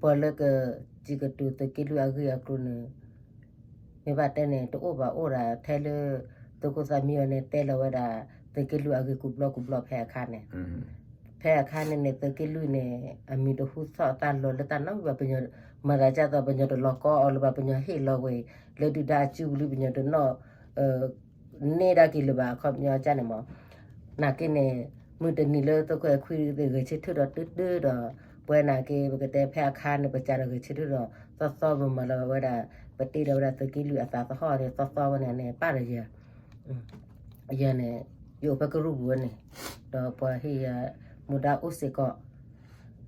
ပှၤလၢကစံးကတိၤသုးက့လွံၢ်အဂ့ၢ်အကျိၤန့ၣ် မ့ၢ်ဘၣ်တဲန့ၣ် တအိၣ်ဘၣ်အိၣ်ဒၣ်ထဲလၢ သုးခိၣ်သးမံအီၤန့ၣ် တဲလီၤဝဲဒၣ် သုးက့လွံၢ်အဂ့ၢ်ကူဘျီကူဘျီဖဲအခါန့ၣ်, ဖဲအခါန့ၣ်န့ၣ် သုးက့လွံၢ်န့ၣ် အမံၤတဟူသီၣ်တၢ်လီၤလၢတၢ်နီတမံၤဘၣ် ပညီ, မၤသးဒ်သိး ပညီတလီၤကီအီၤလၢၤဘၣ် ပညီဟ့ၣ်လီၤဝဲ လၢဒုၣ်ဒါအစုပူၤလံ ပညီတနီၣ် န့ၢ်ဒၣ်က့ၤလၢၤဘၣ် အခီပညီကန့ၣ်မး, နာ်က့န့ၣ် မုၢ်တနံၤလၢသုးခိၣ်အဲၣ်ခွံဂဲၤဆၢထၢၣ်ဒီးတုၤတုၤဒီး ပဝဲနာ်က့ ပကတဲဖဲအခါန့ၣ် ပကးဒီးဂဲၤဆၢထၢၣ်ဒီး သီသီပမၤလီၤဝဲဒၣ် ပတ့ဒီးဝဲဒၣ်သုးက့လွံၢ်အသးသဟီၣ်န့ၣ် သီသီဝဲန့ၣ်န့ၣ် ပၣ်ဒီးယၤ ယၤန့ၣ် ယအိၣ်ဖဲကရူၢ်ပူၤဝဲန့ၣ်, ဒီးပှၤဟ့ၣ်ယၤ မူဒါအိၣ်စ့ၢ်ကီး,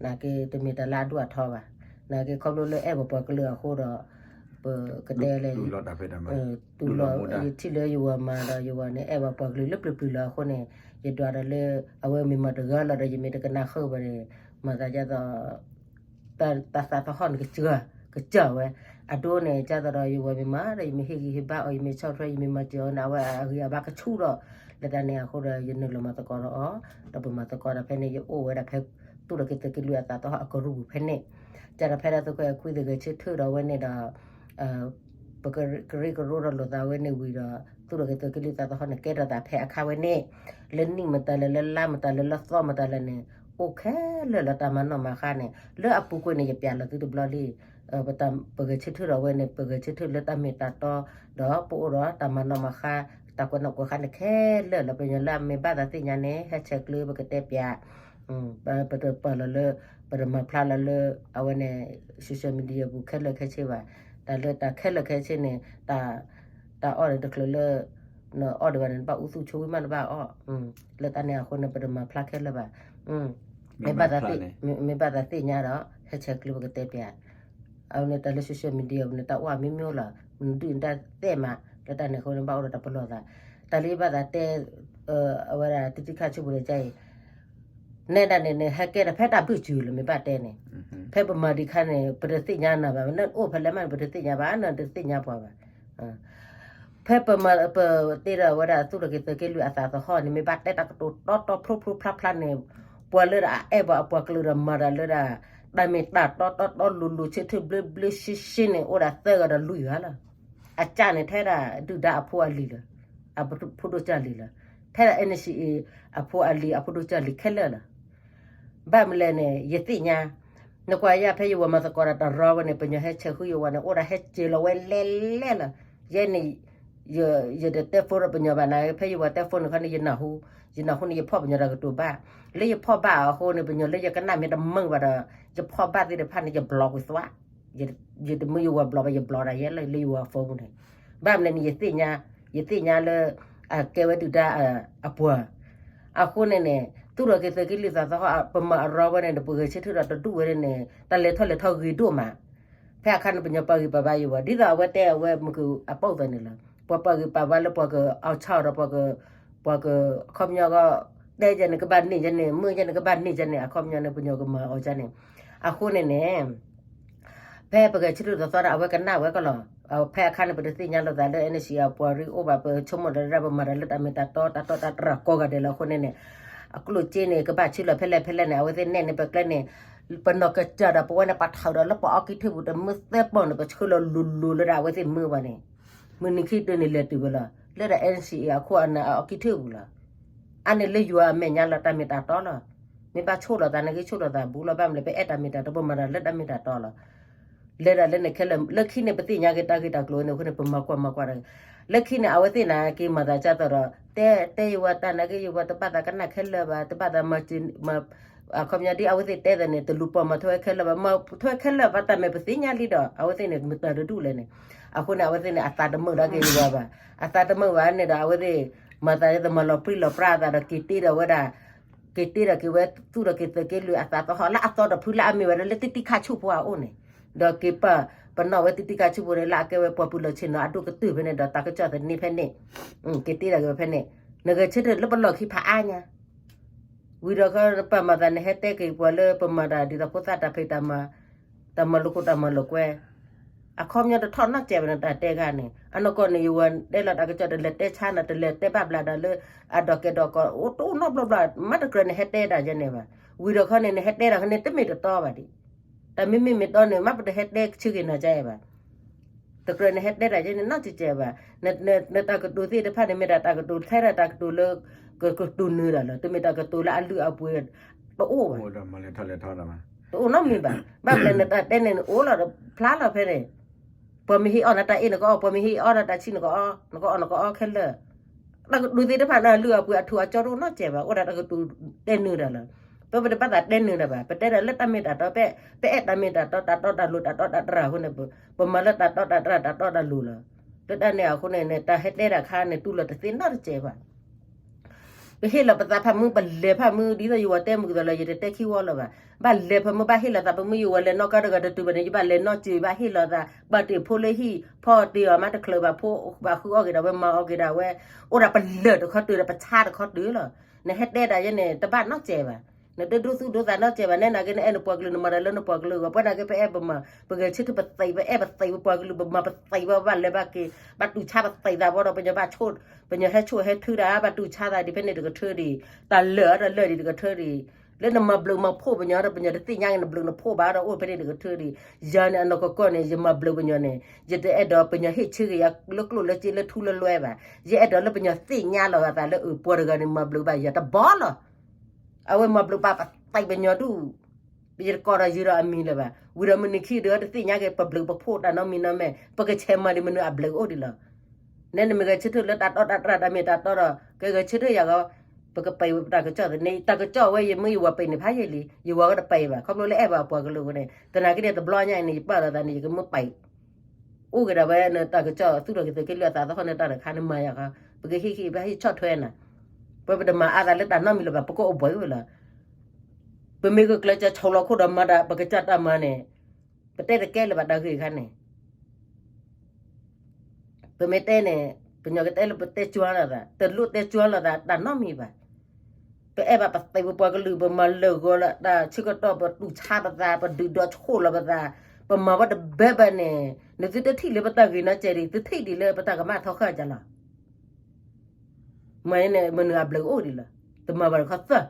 နာ်က့တမ့ၢ်တၢ်လၢအဒိၣ်အထီဘၣ်, နာ်က့ခီဖျိလၢအဲၣ်ပှၤပှၤကလုာ်အဃိဒီး ပကတဲလဲၣ်, တူၢ်လီၤယထံၣ်လၢယဝၤမၤဒီးယဝၤန့ၣ် အဲၣ်ပှၤပှၤကလုာ်လၢပျၢၤပျၢၤလီၤအဃိန့ၣ် ယဒွးဒီးလၢ အဝဲမ့ၢ်မၤတဂၤလီၤဒီး ယမ့ၢ်တကနၣ်ဃုာ်ဘၣ်န့ၣ် မၤသးဒ်သိး တၢ်သးသဟီၣ်န့ၣ် ကစၢ်ဝဲ, အဒိန့ၣ် ဒ်သိးဒီးယဝၤမ့ၢ်မၤဒီး ယမ့ၢ်ဟ့ၣ်ဂံၢ်ဟ့ၣ်ဘါအီၤ ယမ့ၢ်ဆီၣ်ထွဲ ယမ့ၢ်မၤစၢၤအီၤန့ၣ် အဝဲအဂံၢ်အဘါကဆူၣ်ဒီး လၢတၢ်န့ၣ်အဃိဒီး ယနုာ်လီၤမၤသကိးဒီးအီၤ, ဒီးပမၤသကိးဒီးဖဲန့ၣ် ယအိၣ်ဝဲဒၣ်ဖဲ သူၣ်ထီၣ်က့ၤသုးက့လွံၢ်အသးသဟီၣ်အကရူၢ်ပူၤဖဲန့ၣ်, ကဒီးဖဲဒၣ်သုးခိၣ်အဲၣ်ခွံသဂဲၤဆၢထၢၣ်ဒီးဝဲန့ၣ်ဒီး ပကရၢကရိဒီးလိာ်သးဝဲန့ၣ်ဝံၤဒီး သူၣ်ထီၣ်က့ၤသုးက့လွံၢ်သးသဟီၣ်န့ၣ် ကဲထီၣ်သးဖဲအခါဝဲန့ၣ်, လၢနံၣ်မတၤလဲၣ် လၢလါမတၤလဲၣ် လၢသီမတၤလဲၣ်န့ၣ် အိၣ်ခဲလၢာ်လၢတၢ်မၤနီၣ်မၤဃါန့ၣ် လၢအပူၤကွံာ်န့ၣ် ယပျးလီၤသုတဘျီလံ, ပဂဲၤဆၢထၢၣ်ဒီးဝဲန့ၣ် ပဂဲၤဆၢထၢၣ်လၢတၢ်မ့ၢ်တၢ်တီ, ဒီးပအိၣ်ဒီးတၢ်မၤနီၣ်မၤဃါ, တၢ်ကွဲးနီၣ်ကွဲးဃါန့ၣ်ခဲလၢာ်လီၤ. ပညီလၢအမ့ၢ်ဘၣ်သးသ့ၣ်ညါန့ၣ် ဟဲဆဲးကျၢပကတဲပျး ပတပာ်လီၤလၢ ပတမၤဖျါလီၤလၢ အဝဲန့ၣ် social media ပူၤခဲလၢာ်ခဲဆ့ဘၣ်, တၢ်လၢတၢ်ခဲလၢာ်ခဲဆ့န့ၣ် တၢ်အီၣ်န့ၣ်တချုးလၢ နအီၣ်ဒံးဘၣ်န့ၣ် နဘၣ်အူသူၣ်ဆိဝံၣ်မး နဘၣ်အီၣ်, လၢတၢ်န့ၣ်အဃိန့ၣ် ပတမၤဖျါခဲလၢာ်ဘၣ်, မ့ၢ်ဘၣ်သးသ့ၣ်ညါဒီး ဟဲဆဲးကျၢပကတဲပျး အဝဲန့ၣ်တၢ်လၢ social media ပူၤန့ၣ် တၢ်အိၣ်အမံၤမံၤလီၤ, နဒုၣ်နတၢ်သဲးမး လၢတၢ်န့ၣ်အဃိန့ၣ် ဘၣ်အိၣ်ဒီးတၢ်ပလီၢ်သး, တၢ်လၢယဘၣ်သးတဲ အဝဲဒၣ်တံတံခါဆူပူၤန့ၣ် ကဲအံၤ နဲဒၣ်န့ၣ်န့ၣ် ဟဲကဲထီၣ်ဖဲတၢ်ဘုၣ်စၢၤလီၤ မ့ၢ်ဘၣ်တဲန့ၣ်, ဖဲပမၤဒံးခါန့ၣ် ပတသ့ၣ်ညါနၤဘၣ်, နအိၣ်ဖဲလဲၣ်မးန့ၣ် ပတသ့ၣ်ညါဘၣ်, နတသ့ၣ်ညါပှၤဘၣ် ဖဲပမၤ ပတ့ဒီးဝဲဒၣ်သူၣ်ထီၣ်က့ၤသုးက့လွံၢ်အသးသဟီၣ်န့ၣ် မ့ၢ်ဘၣ်တဲတၢ်ကတိၤတီတီဖျိဖျိဖျါဖျါန့ၣ်, ပှၤလၢဒၣ်အအဲၣ်ပှၤအပှၤကလုာ်ဒီးမၤတၢ်လၢဒၣ် တၢ်မ့ၢ်တၢ်တီတီတီလိၤလိၤဆ့ဆ့ဘျ့ဘျ့ဆ့ဆ့န့ၣ် အိၣ်ဒၣ်သၢဂၤဒီးလွံၢ်ဂၤလီၤ. အကၢ်န့ၣ် ထဲဒၣ်ဒုၣ်ဒါအဖိအလံၤလီၤ, အဖိဒိၣ်ကၢ်လံၤလီၤ, ထဲဒၣ် NCA အဖိအလံၤ အဖိဒိၣ်ကၢ်လံၤခဲလၢာ်လီၤ. ဘၣ်မနုၤလဲၣ်န့ၣ် ယသ့ၣ်ညါ, နကွၢ်ယၤဖဲယဝၤမၤသကိးဒီးတၢ်ရီဝဲန့ၣ် ပညီဟဲဆဲးဃုာ်ယဝၤန့ၣ် အိၣ်ဒၣ်ဟဲစဲးလီၤဝဲလဲၣ်လဲၣ်လီၤ. ယဲန့ၣ် ယတတဲ phone ဒီးပညီဘၣ်နၤ, ဖဲယဝၤတဲ phone န့ၣ်ခီန့ၣ် ယနၢ်ဟူ, ယနၢ်ဟူန့ၣ် ယဖီၣ်ပညီတၢ်ကတိၤဘၣ်, လၢယဖီၣ်ဘၣ်အဃိန့ၣ် ပညီလၢယကနၣ်မ့ၢ်တမုာ်ဘၣ်ဒီး ယဖီၣ်ဘၣ်သ့ၣ်တဖၣ်န့ၣ် ယ block ကွံာ်သွး, ယတမ့ၢ်ယဝၤ block ဘၣ် ယ block ဒၣ်ယဲလၢယဝၤ phone ပူၤန့ၣ်, ဘၣ်မနုၤန့ၣ် ယသ့ၣ်ညါ, ယသ့ၣ်ညါလၢ အကဲဝဲဒုၣ်ဒါအပှၤ အဃိန့ၣ်န့ၣ် သူၣ်ထီၣ်က့ၤသုးက့လွံၢ်သးသဟီၣ် ပမၤအရီဝဲန့ၣ် ပဂဲၤဆၢထၢၣ်ဒီးတဒူၣ်ဝဲန့ၣ် တၢ်လဲၤထီၣ်လဲၤထီဂ့ၤဒိၣ်မး, ဖဲအခါန့ၣ် ပညီပာ်ဂံၢ်ပာ်ဘါယဝၤ ဒ်သိးအဝဲတဲအဝဲမုၢ်ကပာ်သးန့ၣ်လီၤ, ပှၤပာ်ဂံၢ်ပာ်ဘါလၢပှၤကအိၣ်ဆီဒီးပှၤက, ပှၤက, အခီပညီကီး တဲယဲန့ၣ် ကဘၣ်န့ၢ်ယဲန့ၣ် မုၢ်ယဲန့ၣ် ကဘၣ်န့ၢ်ယဲန့ၣ် အခီပညီန့ၣ် ပညီကမၤအီၤယဲန့ၣ်, အဃိန့ၣ်န့ၣ် ဖဲပဂဲၤဆၢထၢၣ်သီသီဒီး အဝဲကနၣ်ဝဲကလီၤ, ဖဲအခါန့ၣ် ပတသ့ၣ်ညါလိာ်သးလၢ NCA အပှၤရ့အိၣ်ဘၣ်, ပဆိကမိၣ်ဒီးဒၣ်ပမၤတၢ်လၢတၢ်မ့ၢ်တၢ်တီ တၢ်တီတၢ်တြၢ်ကိးဂၤဒဲးလီၤ. အဃိန့ၣ်န့ၣ် အကျိၣ်စ့န့ၣ် ကဘၣ်ဆ့လီၤဖဲလဲၣ်ဖဲလဲၣ်န့ၣ် အဝဲသ့ၣ်နဲၣ်န့ၣ် ပကျဲန့ၣ် ပနီၢ်ကစၢ်ဒီးပဝဲန့ၣ် ပထးဒီးလၢပှၤအီကံၣ်ထၢၣ်ပူၤ တမ့ၢ်သၢပီၢ်န့ၣ် ပဆှၢလီၤလိၤလိၤလၢဒၣ်အဝဲသ့ၣ်မ့ၢ်ဘၣ်န့ၣ်, မုၢ်နံၤခံကတၢၢ်န့ၣ် လဲၤတုၤဝဲလီၤ လၢဒၣ် NCA အခိၣ်အနၢ်အီကံၣ်ထၢၣ်ပူၤလီၤ. အန့ၣ်လၢယွၤအမဲာ်ညါလီၤ တၢ်မ့ၢ်တၢ်တီလီၤ. မ့ၢ်ဘၣ်ဆိၣ်လီၤသးန့ၣ်ဂ့ၤ ဆိၣ်လီၤသးဘူးလီၤ, ဘၣ်မနုၤလဲၣ် ပအဲၣ်တၢ်မ့ၢ်တၢ်တီ ပမၤတၢ်လၢတၢ်မ့ၢ်တၢ်တီလီၤ. လဲၤဒၣ်လၢန့ၣ်ခဲလၢာ် လၢခံန့ၣ် ပသ့ၣ်ညါက့ၤတၢ်ဂ့ၢ်တၢ်ကျိၤန့ၣ်အဃိန့ၣ် ပမၤကွၢ်မၤကွၢ်တၢ်, လၢခံန့ၣ် အဝဲသ့ၣ်နာ်က့ၤမၤသးဒ်သိးဒီး တဲ တဲယဝၤတၢ်နာ်က့ ယဝၤတဘၣ်သးကနၣ်ခဲလၢာ်ဘၣ်, တဘၣ်သးမၤစၢၤ အခီပညီဒ်အဝဲသ့ၣ်တဲသးန့ၣ် တလူၤပိာ်မၤထွဲခဲလၢာ်ဘၣ်, မၤထွဲခဲလၢာ်ဘၣ် တၢ်မ့ၢ်ပသ့ၣ်ညါလံဒီး အဝဲသ့ၣ်န့ၣ် မတၤတဒူၣ်လဲၣ်န့ၣ်, အဃိန့ၣ် အဝဲသ့ၣ်န့ၣ် အသးတမုာ်ဒၣ်က့ၤယဝၤဘၣ်, အသးတမုာ်ဘၣ်န့ၣ်ဒီး အဝဲသ့ၣ် မၤသးဒ်သိးမၤလီၤပြံလီၤပြါအသးဒီး က့ၤတ့ဒီးဝဲဒၣ် က့ၤတ့ဒီးက့ၤဝဲသူၣ်ထီၣ်က့ၤသုးက့လွံၢ်အသးသဟီၣ်လၢအသီတဖုလၢအမ့ၢ်ဝဲဒၣ်လၢတံတံခါဆူၣ်ဖိအအိၣ်န့ၣ်, ဒီးက့ၤပာ်ပနီၣ်ဝဲတံတံခါဆူၣ်ဖိန့ၣ် လၢအကဲဝဲပှၤပူၤလီၢ်ဆ့ၣ်နီၤအဒိၣ်ကတၢၢ်ဖဲန့ၣ် ဒီးတၢ်ကစီၣ်သန့ဖဲန့ၣ်, က့ၤတ့ဒီးက့ၤဝဲဖဲန့ၣ်, နဂဲၤဆၢထၢၣ်လၢပလီၢ်ခံဖးအါညါ ဝံၤဒီးခီ ပမၤသးနဟဲတဲက့ၤပှၤလၢပမၤတၢ်ဒ်သိးဖိသၣ်တၢ်ဖံးတၢ်မၤ, တၢ်မၤလိာ်ခိၣ်တၢ်မၤလိာ်ကွဲ, အခီပညီတထီၣ်နီတစဲးဘၣ် နတၢ်တဲခါန့ၣ် အနီၢ်ကီၢ်န့ၣ် ယဝဲတဲလီၤတၢ်ကစီၣ် တလဲၤတဲဆါနၤ တလဲၤတဲဘၣ်ဘျးဒီးလၢ အဒိးကဲဒိးကီး အိၣ်တအိၣ်နီတဘျီဘျီ မ့ၢ်တကြၢးနဟဲတဲတၢ်ယဲန့ၣ်ဘၣ်. ဝံၤဒီးခီန့ၣ် နဟဲတဲတၢ်ခီန့ၣ် တမ့ၢ်တတီဘၣ်ဒံး တၢ်မ့မ့ၢ်မ့ၢ်တီန့ၣ် မ့ၢ်ပတဟဲတဲဆၢက့ၤနၤကဲဘၣ်. တကြၢးနဟဲတဲတၢ်ယဲန့ၣ် နီတစဲးဘၣ်. နတၢ်ကတိၤသ့ၣ်တဖၣ်န့ၣ် မ့ၢ်ဒၣ်တၢ်ကတိၤထဲဒၣ်တၢ်ကတိၤလၢ ကကတိၤနုာ်တၢ်လီၤ. တမ့ၢ်တၢ်ကတိၤလၢအလုၢ်အပှ့ၤ တအိၣ်ဘၣ်. တအိၣ်နီတမံၤဘၣ်. ဘၣ်မနုၤနတၢ်တဲန့ၣ် နအိၣ်လီၤဖျါလီၤဖဲန့ၣ် ပှၤမ့ၢ်ဟ့ၣ်အီၣ်နၤတၢ်အ့ၣ်နကအီၣ်, ပှၤမ့ၢ်ဟ့ၣ်အီၣ်နၤတၢ်ဆံၣ်နကအီ, နကအီၣ်နကအီခဲလၢာ်. တၢ်ကတိၤသ့ၣ်တဖၣ်န့ၣ် လုၢ်အပှ့ၤအထူးအကၠီတအိၣ်နီတစဲးဘၣ်, အိၣ်ဒၣ်တၢ်ကတိၤတဲနုာ်တၢ်လီၤ. ပပတဘၣ်သးတဲနုာ်တၢ်ဘၣ်, ပတဲဒၣ်လၢတၢ်မ့ၢ်တၢ်တီ, ပအဲၣ်တၢ်မ့ၢ်တၢ်တီ, တၢ်တီတၢ်လိၤ တၢ်တီတၢ်တြၢ်အဃိန့ၣ် ပမၤလၢတၢ်တီတၢ်တြၢ် တၢ်တီတၢ်လိၤလီၤ. လၢတၢ်န့ၣ်အဃိန့ၣ် နတၢ်ဟဲတဲတၢ်ခါန့ၣ် တူၢ်လိာ်တသ့နီတစဲးဘၣ်. ပဟ့ၣ်လီၤပသးဖးမုၢ် ပလဲၤဖးမုၢ် ဒ်သိးယဝၤတဲမုၢ်ကသီလၢ ယတတဲခံဝီလၢၤဘၣ်. ဘၣ်လဲၤဖးမုၢ် ဘၣ်ဟ့ၣ်လီၤသးဖးမုၢ် ယဝၤလဲၤနီၣ်ကါတဂၤတတုၤဘၣ်န့ၣ် ယဘၣ်လဲၤနီၣ်စၢၤ ဘၣ်ဟ့ၣ်လီၤသး ဘၣ်တ့ၢ်ဖိလၢဟံၣ် ဖီတ့ၢ်အီၤမးတချုးဘၣ် ဖိဘၣ်ဃုအီၣ်က့ၤဒၣ်ဝဲ မၤအီၣ်က့ၤဒၣ်ဝဲ အိၣ်ဒၣ်ပလၢၢ်တခီတုၤဒီး ပဆါတခီတုၤလီၤ. နဟဲတဲတၢ်ယဲန့ၣ် တဘၣ်နီတစဲးဘၣ်. နတဒိသူၣ်ဒိသးနီတစဲးဘၣ် နဲနာ်က့ နအဲၣ်နပှၤကလုာ် နမၤတၢ်လၢနပှၤကလုာ်အဂီၢ် ပဝဲနာ်က့ ပအဲၣ်ပမၤ ပဂဲၤဆၢထၢၣ်ပသံး ပအဲၣ်ပသံး ပပှၤကလုာ် ပမၤပသံး ပဘၣ်လဲၤဘၣ်က့ၤ ဘၣ်တူၢ်ဆါပသံးသးဘၣ်ဒီး ပညီဘၣ်ဆိၣ် ပညီဟဲဆိၣ်ဟဲထုဒၣ် ဘၣ်တူၢ်ဆါသးဒ်ဖဲန့ၣ်တကထၢဒံး တၢ်လၢာ်ဒီးလၢာ်ဒံးတကထၢဒံး လၢနမၤဘျုးမၤဖှိၣ်ပညီဒီး ပညီတသ့ၣ်ညါက့ၤနဘျုးနဖှိၣ်ဘၣ်ဒီး အိၣ်ဖဲန့ၣ်တကထၢဒံး ယၤန့ၣ် အနီၢ်ကီၢ်ကီၢ်န့ၣ် ယမၤဘျုးပညီန့ၣ် ယတအဲၣ်ဒိးပညီဟ့ၣ်ဆၢက့ၤယၤလၢကျိၣ်လၢစ့လၢထူလၢလွဲဘၣ်. ယအဲၣ်ဒိးလၢပညီသ့ၣ်ညါလီၤအသးလၢအပှၤတဂၤန့ၣ် မၤဘျုးဘၣ်ယၤတဘီလီၤ. အဝဲမၤဘျုးပာ်ပသံးပညီဒူၣ် ယတကိးဒီးယုာ်ဒီးအမံၤလၢၤဘၣ်. ဝံၤဒီးမုၢ်နံၤခံဒီး တသ့ၣ်ညါက့ၤ ပဘျုးပဖှိၣ်တၢ်နီတမံၤနီတမံၤ ပကဆဲးမၤဒံးမနုၤအဘျုးအိၣ်ဒံးလီၤ. နဲနမ့ၢ်ဂဲၤဆၢထၢၣ်လၢတၢ်တီတၢ်တြၢ်တၢ်မ့ၢ်တၢ်တီဒီး ကဂဲၤဆၢထၢၣ်ယၤဂီၢ် ပကပံးဝဲပတၢ်ကစီၣ်သန့ တၢ်ကစီၣ်ဝဲယမ့ၢ်ယဝၤပံးန့ၣ်ဖးယံာ်လံ ယဝၤကတပံးဘၣ် ခီဖျိလၢအဲၣ်ဘၣ်ပှၤကလုာ်အဃိန့ၣ် သနာ်က့ဒီးတဘျီညါအံၤန့ၣ် ယပာ်လီၤသးန့ၣ် ယကမ့ၢ်ပံး အိၣ်က့ၤဒၣ်ဝဲနတၢ်ကစီၣ် သူၣ်ထီၣ်က့ၤသုးက့လွံၢ်အသးသဟီၣ်န့ၣ် တၢ်တခါန့ၣ်မၤယၤခါ ပကဟ့ၣ်ဟ့ၣ် ပဟ့ၣ်ဆီၣ်ထွဲနၤ ပဝဲပတမၤအါသးလၢတၢ်နီတမံၤလၢၤဘၣ် ပကအိၣ်ဘှံးဝဲလီၤ. ပမ့ၢ်ဂုာ်ကျဲးစၢးဆိးလီၤခိၣ်ဒီးမၤတၢ် ပကစၢ်တၢ်မၤန့ၣ် ပတဲတကဲလၢၤဘၣ်တၢ်ဂ့ၢ်ခါန့ၣ် ပမ့ၢ်တဲန့ၣ် ပညီကတဲလၢပတဲကၠွါလိာ်သး တလိၣ်တဲကၠွါလိာ်သးတၢ်နီတမံၤဘၣ်. ပအဲၣ်ဘၣ်ပသံးပပှၤကလုာ် ပမၤလၢာ်ဂီၤလၢတၢ်ဆၢကတီၢ် ပတူၢ်ဆါပသး ပဒုးဒီးဆိၣ်လီၤပသး ပမၤဝဲတဘၢဘၢန့ၣ် နသုတထံၣ်လၢပတၢ်ဂ့ၤနီတစဲးဒံး သုထံၣ်ဒံးလၢပတၢ်ကမၣ်ထီဃာ်ကလီၤ. မ့ၢ်န့ၣ် မနုၤအဘျုးအိၣ်ဒံးလီၤ. တမၤဘၣ်တခီသၢ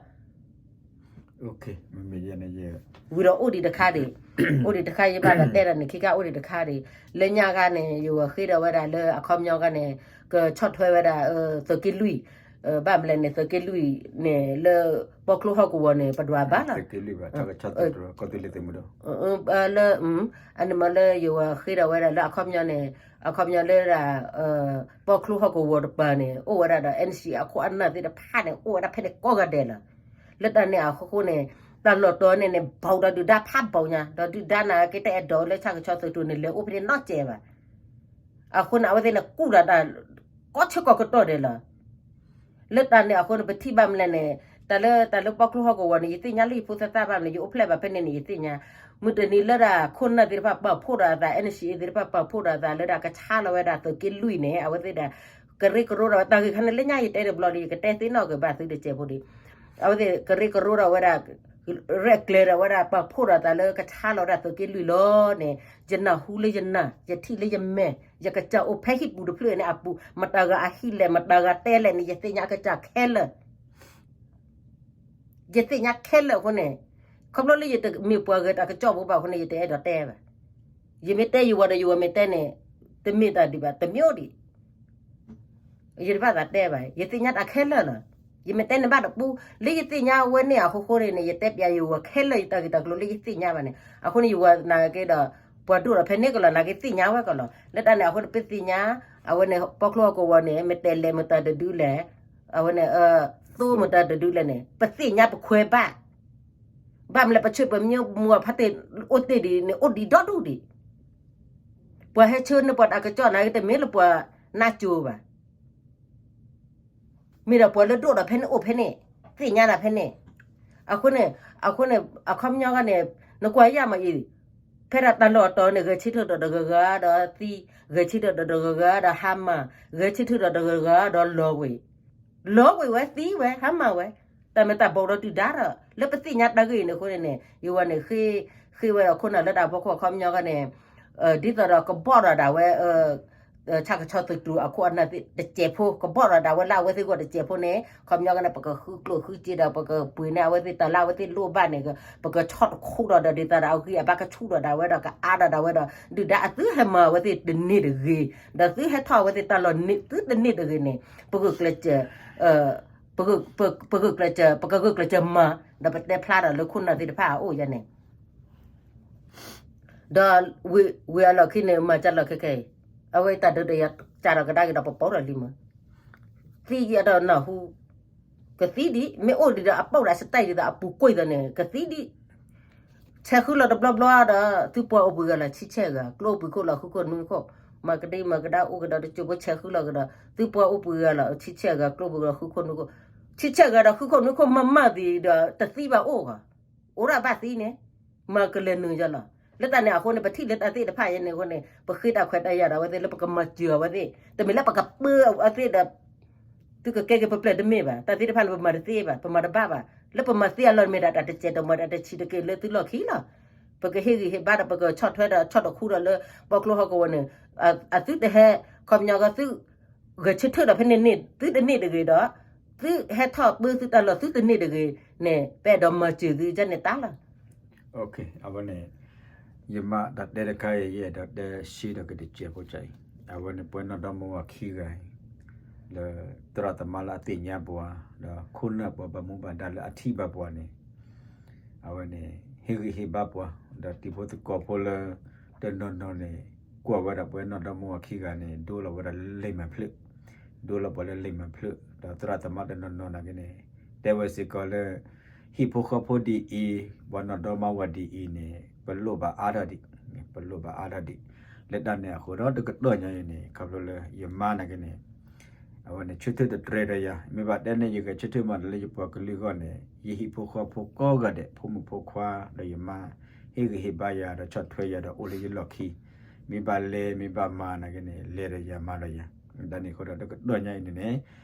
ဝံၤဒီးအိၣ်ဒံးတခါဒံး အိၣ်ဒံးတခါ ယဘၣ်သးတဲဒၣ်န့ၣ် ခံခါအိၣ်ဒံးတခါဒံး လၢညါဂၤန့ၣ် ယဝၤဃ့ဒီးဝဲဒၣ်လၢအခီပညီဂၤန့ၣ် ကဆီၣ်ထွဲဝဲဒၣ် သုးက့လွံၢ် ဘၣ်မလဲၣ်န့ၣ် သုးက့လွံၢ်န့ၣ် လၢ ပီချိဟီၣ်ကဝီၤန့ၣ် ပဒွးဘၣ်လီၤ. လၢ အန့ၣ်မ့ၢ်လၢယဝၤဃ့ဒီးဝဲဒၣ်လၢအခီပညီန့ၣ် အခီပညီလၢဒၣ် ပီချိဟီၣ်ကဝီၤတပၤန့ၣ် အိၣ်ဝဲဒၣ်ဒီး NCA အခိၣ်အနၢ်သ့ၣ်တဖၣ်န့ၣ် အိၣ်ဝဲဒၣ်ဖဲန့ၣ်ကိးဂၤဒဲးလီၤ. လၢတၢ်န့ၣ်အဃိန့ၣ် တၢ်လီၢ်တီၤန့ၣ်န့ၣ် ဘၣ်ဒီးဒုၣ်ဒါဖးဘၣ်ညါ ဒီးဒုၣ်ဒါနာ်က့တအဲၣ်ဒိးလၢဆၣ်ကဆီသုးတြိၤန့ၣ် လဲၤအိၣ်ဖဲန့ၣ်နီတစဲးဘၣ်. အဃိန့ၣ် အဝဲသ့ၣ်န့ၣ် ကူၣ်ဒီးတၢ် ကိးဆၢကိးကတီၢ်ဒဲးလီၤ. လၢတၢ်န့ၣ်အဃိန့ၣ် ပထံၣ်ဘၣ်မလဲၣ်န့ၣ် တၢ်လၢ တၢ်လၢပီချိဟီၣ်ကဝီၤန့ၣ် ယသ့ၣ်ညါလၢယဖိသၣ်သၣ်ဘၣ်မလဲၣ် ယအိၣ်ဖျဲၣ်ဘၣ်ဖဲန့ၣ်န့ၣ် ယသ့ၣ်ညါ မုၢ်တနံၤလၢဒၣ်ခိၣ်နၢ်သ့ၣ်တဖၣ်ပာ်ဖှိၣ်ဒီးအသး NCA သ့ၣ်တဖၣ်ပာ်ဖှိၣ်ဒီးအသးလၢဒၣ်ကဆါလီၤဝဲဒၣ်သုးက့လွံၢ်န့ၣ် အဝဲသ့ၣ်ဒၣ် ကရၢကရိဒီးတၢ်ဂ့ၢ်ခါန့ၣ် လၢညါယတဲတဘျီဒီး ယကတဲသ့နီၣ်က့ၤဘၣ်သုတစဲးဖိဒံး အဝဲသ့ၣ်ကရၢကရိဒီးဝဲဒၣ် ရဲၣ်ကျဲၤဒီးဝဲဒၣ် ပာ်ဖှိၣ်ဒီးအသးလၢကဆါလီၤဝဲဒၣ်သုးက့လွံၢ်လီၤန့ၣ် ယနၢ်ဟူလၢယနၢ် ယထံၣ်လၢယမဲာ် ယကစၢ်အိၣ်ဖဲဟံၣ်ပူၤတဖျၢၣ်န့ၣ်အပူၤ မတၤဂၤအဟံၣ်လဲၣ် မတၤဂၤတဲလဲၣ်န့ၣ် ယသ့ၣ်ညါအကစၢ်ခဲလၢာ် ယသ့ၣ်ညါခဲလၢာ်အဃိန့ၣ် ခီဖျိလၢယတမ့ၢ်ပှၤဂဲၤတၢ်ကစီၣ်ဖိဘၣ်အဃိန့ၣ် ယတအဲၣ်ဒိးတဲဘၣ်. ယမ့ၢ်တဲယဝၤဒီးယဝၤမ့ၢ်တဲန့ၣ် တမ့ၢ်တၢ်ဒံးဘၣ် တမ့ၢ်အိၣ်ဒံး ယတဘၣ်သးတဲဘၣ် ယသ့ၣ်ညါတၢ်ခဲလၢာ်လီၤ. ယမ့ၢ်တဲန့ၣ်ဘၣ်တပူၤ လၢယသ့ၣ်ညါဝဲန့ၣ်အဃိဃိန့ၣ်န့ၣ် ယတဲပျးယဝၤခဲလၢာ်ယတၢ်ဂ့ၢ်တၢ်ကျိၤလၢယသ့ၣ်ညါဘၣ်န့ၣ် အဃိန့ၣ် ယဝၤနာ်က့ဒီး ပှၤဒိၣ်ဒီးဖဲန့ၣ်ကလီၤ နာ်က့သ့ၣ်ညါဝဲကလီၤ လၢတၢ်န့ၣ်အဃိန့ၣ် ပသ့ၣ်ညါ အဝဲန့ၣ် ပီချိဟီၣ်ကဝီၤန့ၣ် မ့ၢ်တဲလဲၤမတၤတဒုလဲၣ် အဝဲန့ၣ် သိမတၤတဒုလဲၣ်န့ၣ် ပသ့ၣ်ညါပခွဲးဘၣ် ဘၣ်မလဲၣ် ပဆၢပမံမူအဖါတ့ၢ်အိၣ်တ့ၢ်ဒံးန့ၣ် အိၣ်ဒံးဒီဒူၣ်ဒံး ပှၤဟဲဆှၢန့ၢ်ပှၤတၢ်ကစီၣ်နာ်က့ တမ့ၢ်လၢပှၤနါစိၤဘၣ် မ့ၢ်ဒီးပှၤလၢဒိၣ်ဒီးဖဲန့ၣ်အိၣ်ဖဲန့ၣ် သ့ၣ်ညါတၢ်ဖဲန့ၣ် အဃိန့ၣ် အဃိန့ၣ် အခီပညီဂၤန့ၣ် နကွၢ်ယၤမးအံၤ ဖဲဒၣ်တၢ်လီၢ်အတီၤန့ၣ် ဂဲၤဆၢထၢၣ်ဒီးတဂၤဂၤဒီးသံ ဂဲၤဆၢထၢၣ်ဒီးတဂၤဂၤဒီးဟါမၢ် ဂဲၤဆၢထၢၣ်ဒီးတဂၤဂၤဒီးလီၤဝံၤ လီၤဝံၤဝဲသံဝဲဟါမၢ်ဝဲ တၢ်မ့ၢ်တၢ်ဘီဒီးဒုၣ်ဒါဒီး လၢပသ့ၣ်ညါတၢ်ဂ့ၢ်အံၤန့ၣ်အဃိန့ၣ်န့ၣ် ယဝဲန့ၣ် ဃ့ဝဲဒီးခိၣ်နၢ်လၢတၢ်ဖီခိၣ်အခီပညီန့ၣ် ဒ်သိးဒီးကဘီၣ်ဒီးဒၣ်ဝဲ ဆၣ်ကဆီသုးတြူးအခိၣ်အနၢ်သ့ၣ်တစဲးဖိ ကဘီၣ်ဒီးဒၣ်ဝဲလၢအဝဲသ့ၣ်ဂီၢ်တစဲးဖိန့ၣ် အခီပညီန့ၣ် ပကဃုကျိၣ်ဃုစ့ဒီး ပကပှ့ၤန့ၢ်အဝဲသ့ၣ်တၢ်လၢအဝဲသ့ၣ်လိၣ်ဘၣ်န့ၣ် ပကဆီၣ်တခူဒီးဒီး ဒ်သိးဒီးအဂံၢ်အဘါကဆူၣ်ဒီးဒၣ်ဝဲဒီး ကအါဒီးဒၣ်ဝဲဒီး ဒုၣ်ဒါအသုဟဲမၤအဝဲသ့ၣ်တန့ၢ်တဂ့ၤ ဒီးသုဟဲထီၣ်အဝဲသ့ၣ်တၢ်လီၢ်န့ၣ် သုတန့ၢ်တဂ့ၤန့ၣ် ပဂုာ်ကျဲးစၢး ပဂုာ်ကျဲးစၢး ပကဂုာ်ကျဲးစၢးမၤ ဒီးပတဲဖျါဒီးလၢခိၣ်နၢ်သ့ၣ်တဖၣ်အအိၣ်ယဲန့ၣ် ဒီးဝံၤအလီၢ်ခံန့ၣ် မၤကၢလီၤခဲခဲအံၤ အဝဲတၢ်ဒုးတယၤကၢ်ဒီးကဒါက့ၤဒီးပပိာ်ဒီးလံမး သံယဲဒီးနၢ်ဟူ ကသံဒံး မ့ၢ်အိၣ်ဒံးဒီးအပိာ်ဒီးစတၢ်ဒ်သိးအပူၤကွံာ်သးန့ၣ် ကသံဒံး ဆဲးဃုလီၤတဘျီဘျီဒီး သုပှၤအိၣ်ပှဲၤဂၤလီၤ ဆံဆဲၣ်ဂၤ ကျိပူၤခိၣ်လီၤ ဃုခိၣ်နွံခိၣ် မၤကဒံမၤကဒါအိၣ်ကဒီးတစိၢ်ဖိ ဆဲးဃုလီၤကဒီး သုပှၤအိၣ်ပှဲၤဂၤလီၤ ဆံဆဲၣ်ဂၤ ကျိပူၤဂၤ ဃုခိၣ်နွံခိၣ် ဆံဆဲၣ်ဂၤဒီး ဃုခိၣ်နွံခိၣ် မၤမၤသံဒီး တသံဘၣ်အိၣ်ဂၤ အိၣ်ဒၣ်ဘၣ်သံန့ၣ် မၤကလဲၤနုာ်ယလီၤ လၢတၢ်န့ၣ်အဃိန့ၣ် ပထံၣ်လၢတၢ်သ့ၣ်တဖၣ်ယဲန့ၣ်အဃိန့ၣ် ပဃ့တၢ်ခွဲးတၢ်ယာ်ဒီးအဝဲသ့ၣ်လၢပကမၤစၢၤအဝဲသ့ၣ် တမ့ၢ်လၢပကပၢအဝဲသ့ၣ်ဒီး သုကကဲက့ၤပပျဲၢ်တမ့ၢ်ဘၣ် တၢ်သ့ၣ်တဖၣ်န့ၣ် ပမၤတသ့ဘၣ် ပမၤတဘၣ်ဘၣ် လၢပမၤသ့အလီၢ်န့ၣ်မ့ၢ်ဒၣ်တၢ်တစဲးတမၤတၢ်တဆံးတက့ၤလၢသုလီၢ်ခံလီၤ ပကဟ့ၣ်ဂံၢ်ဟ့ၣ်ဘါဒီး ပကဆီၣ်ထွဲဒီးဆီၣ်တခူဒီးလၢ ပီချိဟီၣ်ကဝီၤန့ၣ် အသုတဟဲ ခီပညီကသု ဂဲၤဆၢထၢၣ်ဒီးဖဲန့ၣ်န့ၣ် သုတန့ၢ်တဂ့ၤဒီး သုဟဲထီၣ်ပၢသုတၢ်လီၢ်သုတန့ၢ်တဂ့ၤန့ၣ် ပအဲၣ်ဒိးမၤစၢၤသုန့ၣ်တၢ်လီၤ အဝဲန့ၣ် ယမ့ၢ်တၢ်တဲတခါအံၤ ယအဲၣ်ဒိးတဲရှဲဒီးက့ၤတစဲးဖိကအံၤ အဝဲန့ၣ်ပှၤနီၢ်ဒီမါဝၤခံဂၤအံၤ လၢသရၣ်သမါလၢအသ့ၣ်ညါပှၤ ဒီးခိၣ်နၢ်ပှၤဘၣ်မူဘၣ်ဒါလၢအထံၣ်ဘၣ်ပှၤန့ၣ် အဝဲန့ၣ် ဟ့ၣ်ဂံၢ်ဟ့ၣ်ဘါပှၤ ဒီးတံၤဖိသကိးဖိလၢ တနီၤနီၤန့ၣ် ကွၢ်ဝဲဒၣ်ပှၤနီၢ်ဒီမါဝၤခံဂၤန့ၣ် ဒိလီၤဝဲဒၣ်လၢလံာ်မဲာ်ဖျၢၣ် ဒိလီၤပှၤလၢလံာ်မဲာ်ဖျၢၣ် ဒီးသရၣ်သမါတနီၤနီၤနာ်က့န့ၣ် တဲဝဲစ့ၢ်ကီးလၢ ဟံၣ်ဖိဃီဖိဒ်အံၤ ပှၤနီၢ်ဒီမါဝၤဒ်အံၤန့ၣ် ပလိၣ်ဘၣ်အါထီၣ်ဒံး ပလိၣ်ဘၣ်အါထီၣ်ဒံး လၢတၢ်န့ၣ်အဃိဒီးတကတီၢ်ညါအံၤန့ၣ် ခီဖျိလၢယမါနာ်က့န့ၣ် အဝဲန့ၣ်ဆၢထၢၣ်တတြဲၤဒီးယၤ မ့ၢ်ဘၣ်တဲန့ၣ် ယဂဲၤဆၢထၢၣ်မးဒီးလၢယပှၤကလုာ်အဂီၢ်န့ၣ် ယဟံၣ်ဖိဃီဖိကိးဂၤဒဲး ဖိမုၣ်ဖိခွါဒီးယမါ ဟ့ၣ်ဂံၢ်ဟ့ၣ်ဘါယၤဒီးဆီၣ်ထွဲယၤဒီးအိၣ်လၢယလီၢ်ခံ မ့ၢ်ဘၣ်လဲၤမ့ၢ်ဘၣ်မၤနာ်က့န့ၣ် လဲၤဒီးယၤမၤဒီးယၤ တၢ်န့ၣ်အဃိဒီးတကတီၢ်ညါအံၤန့ၣ်န့ၣ်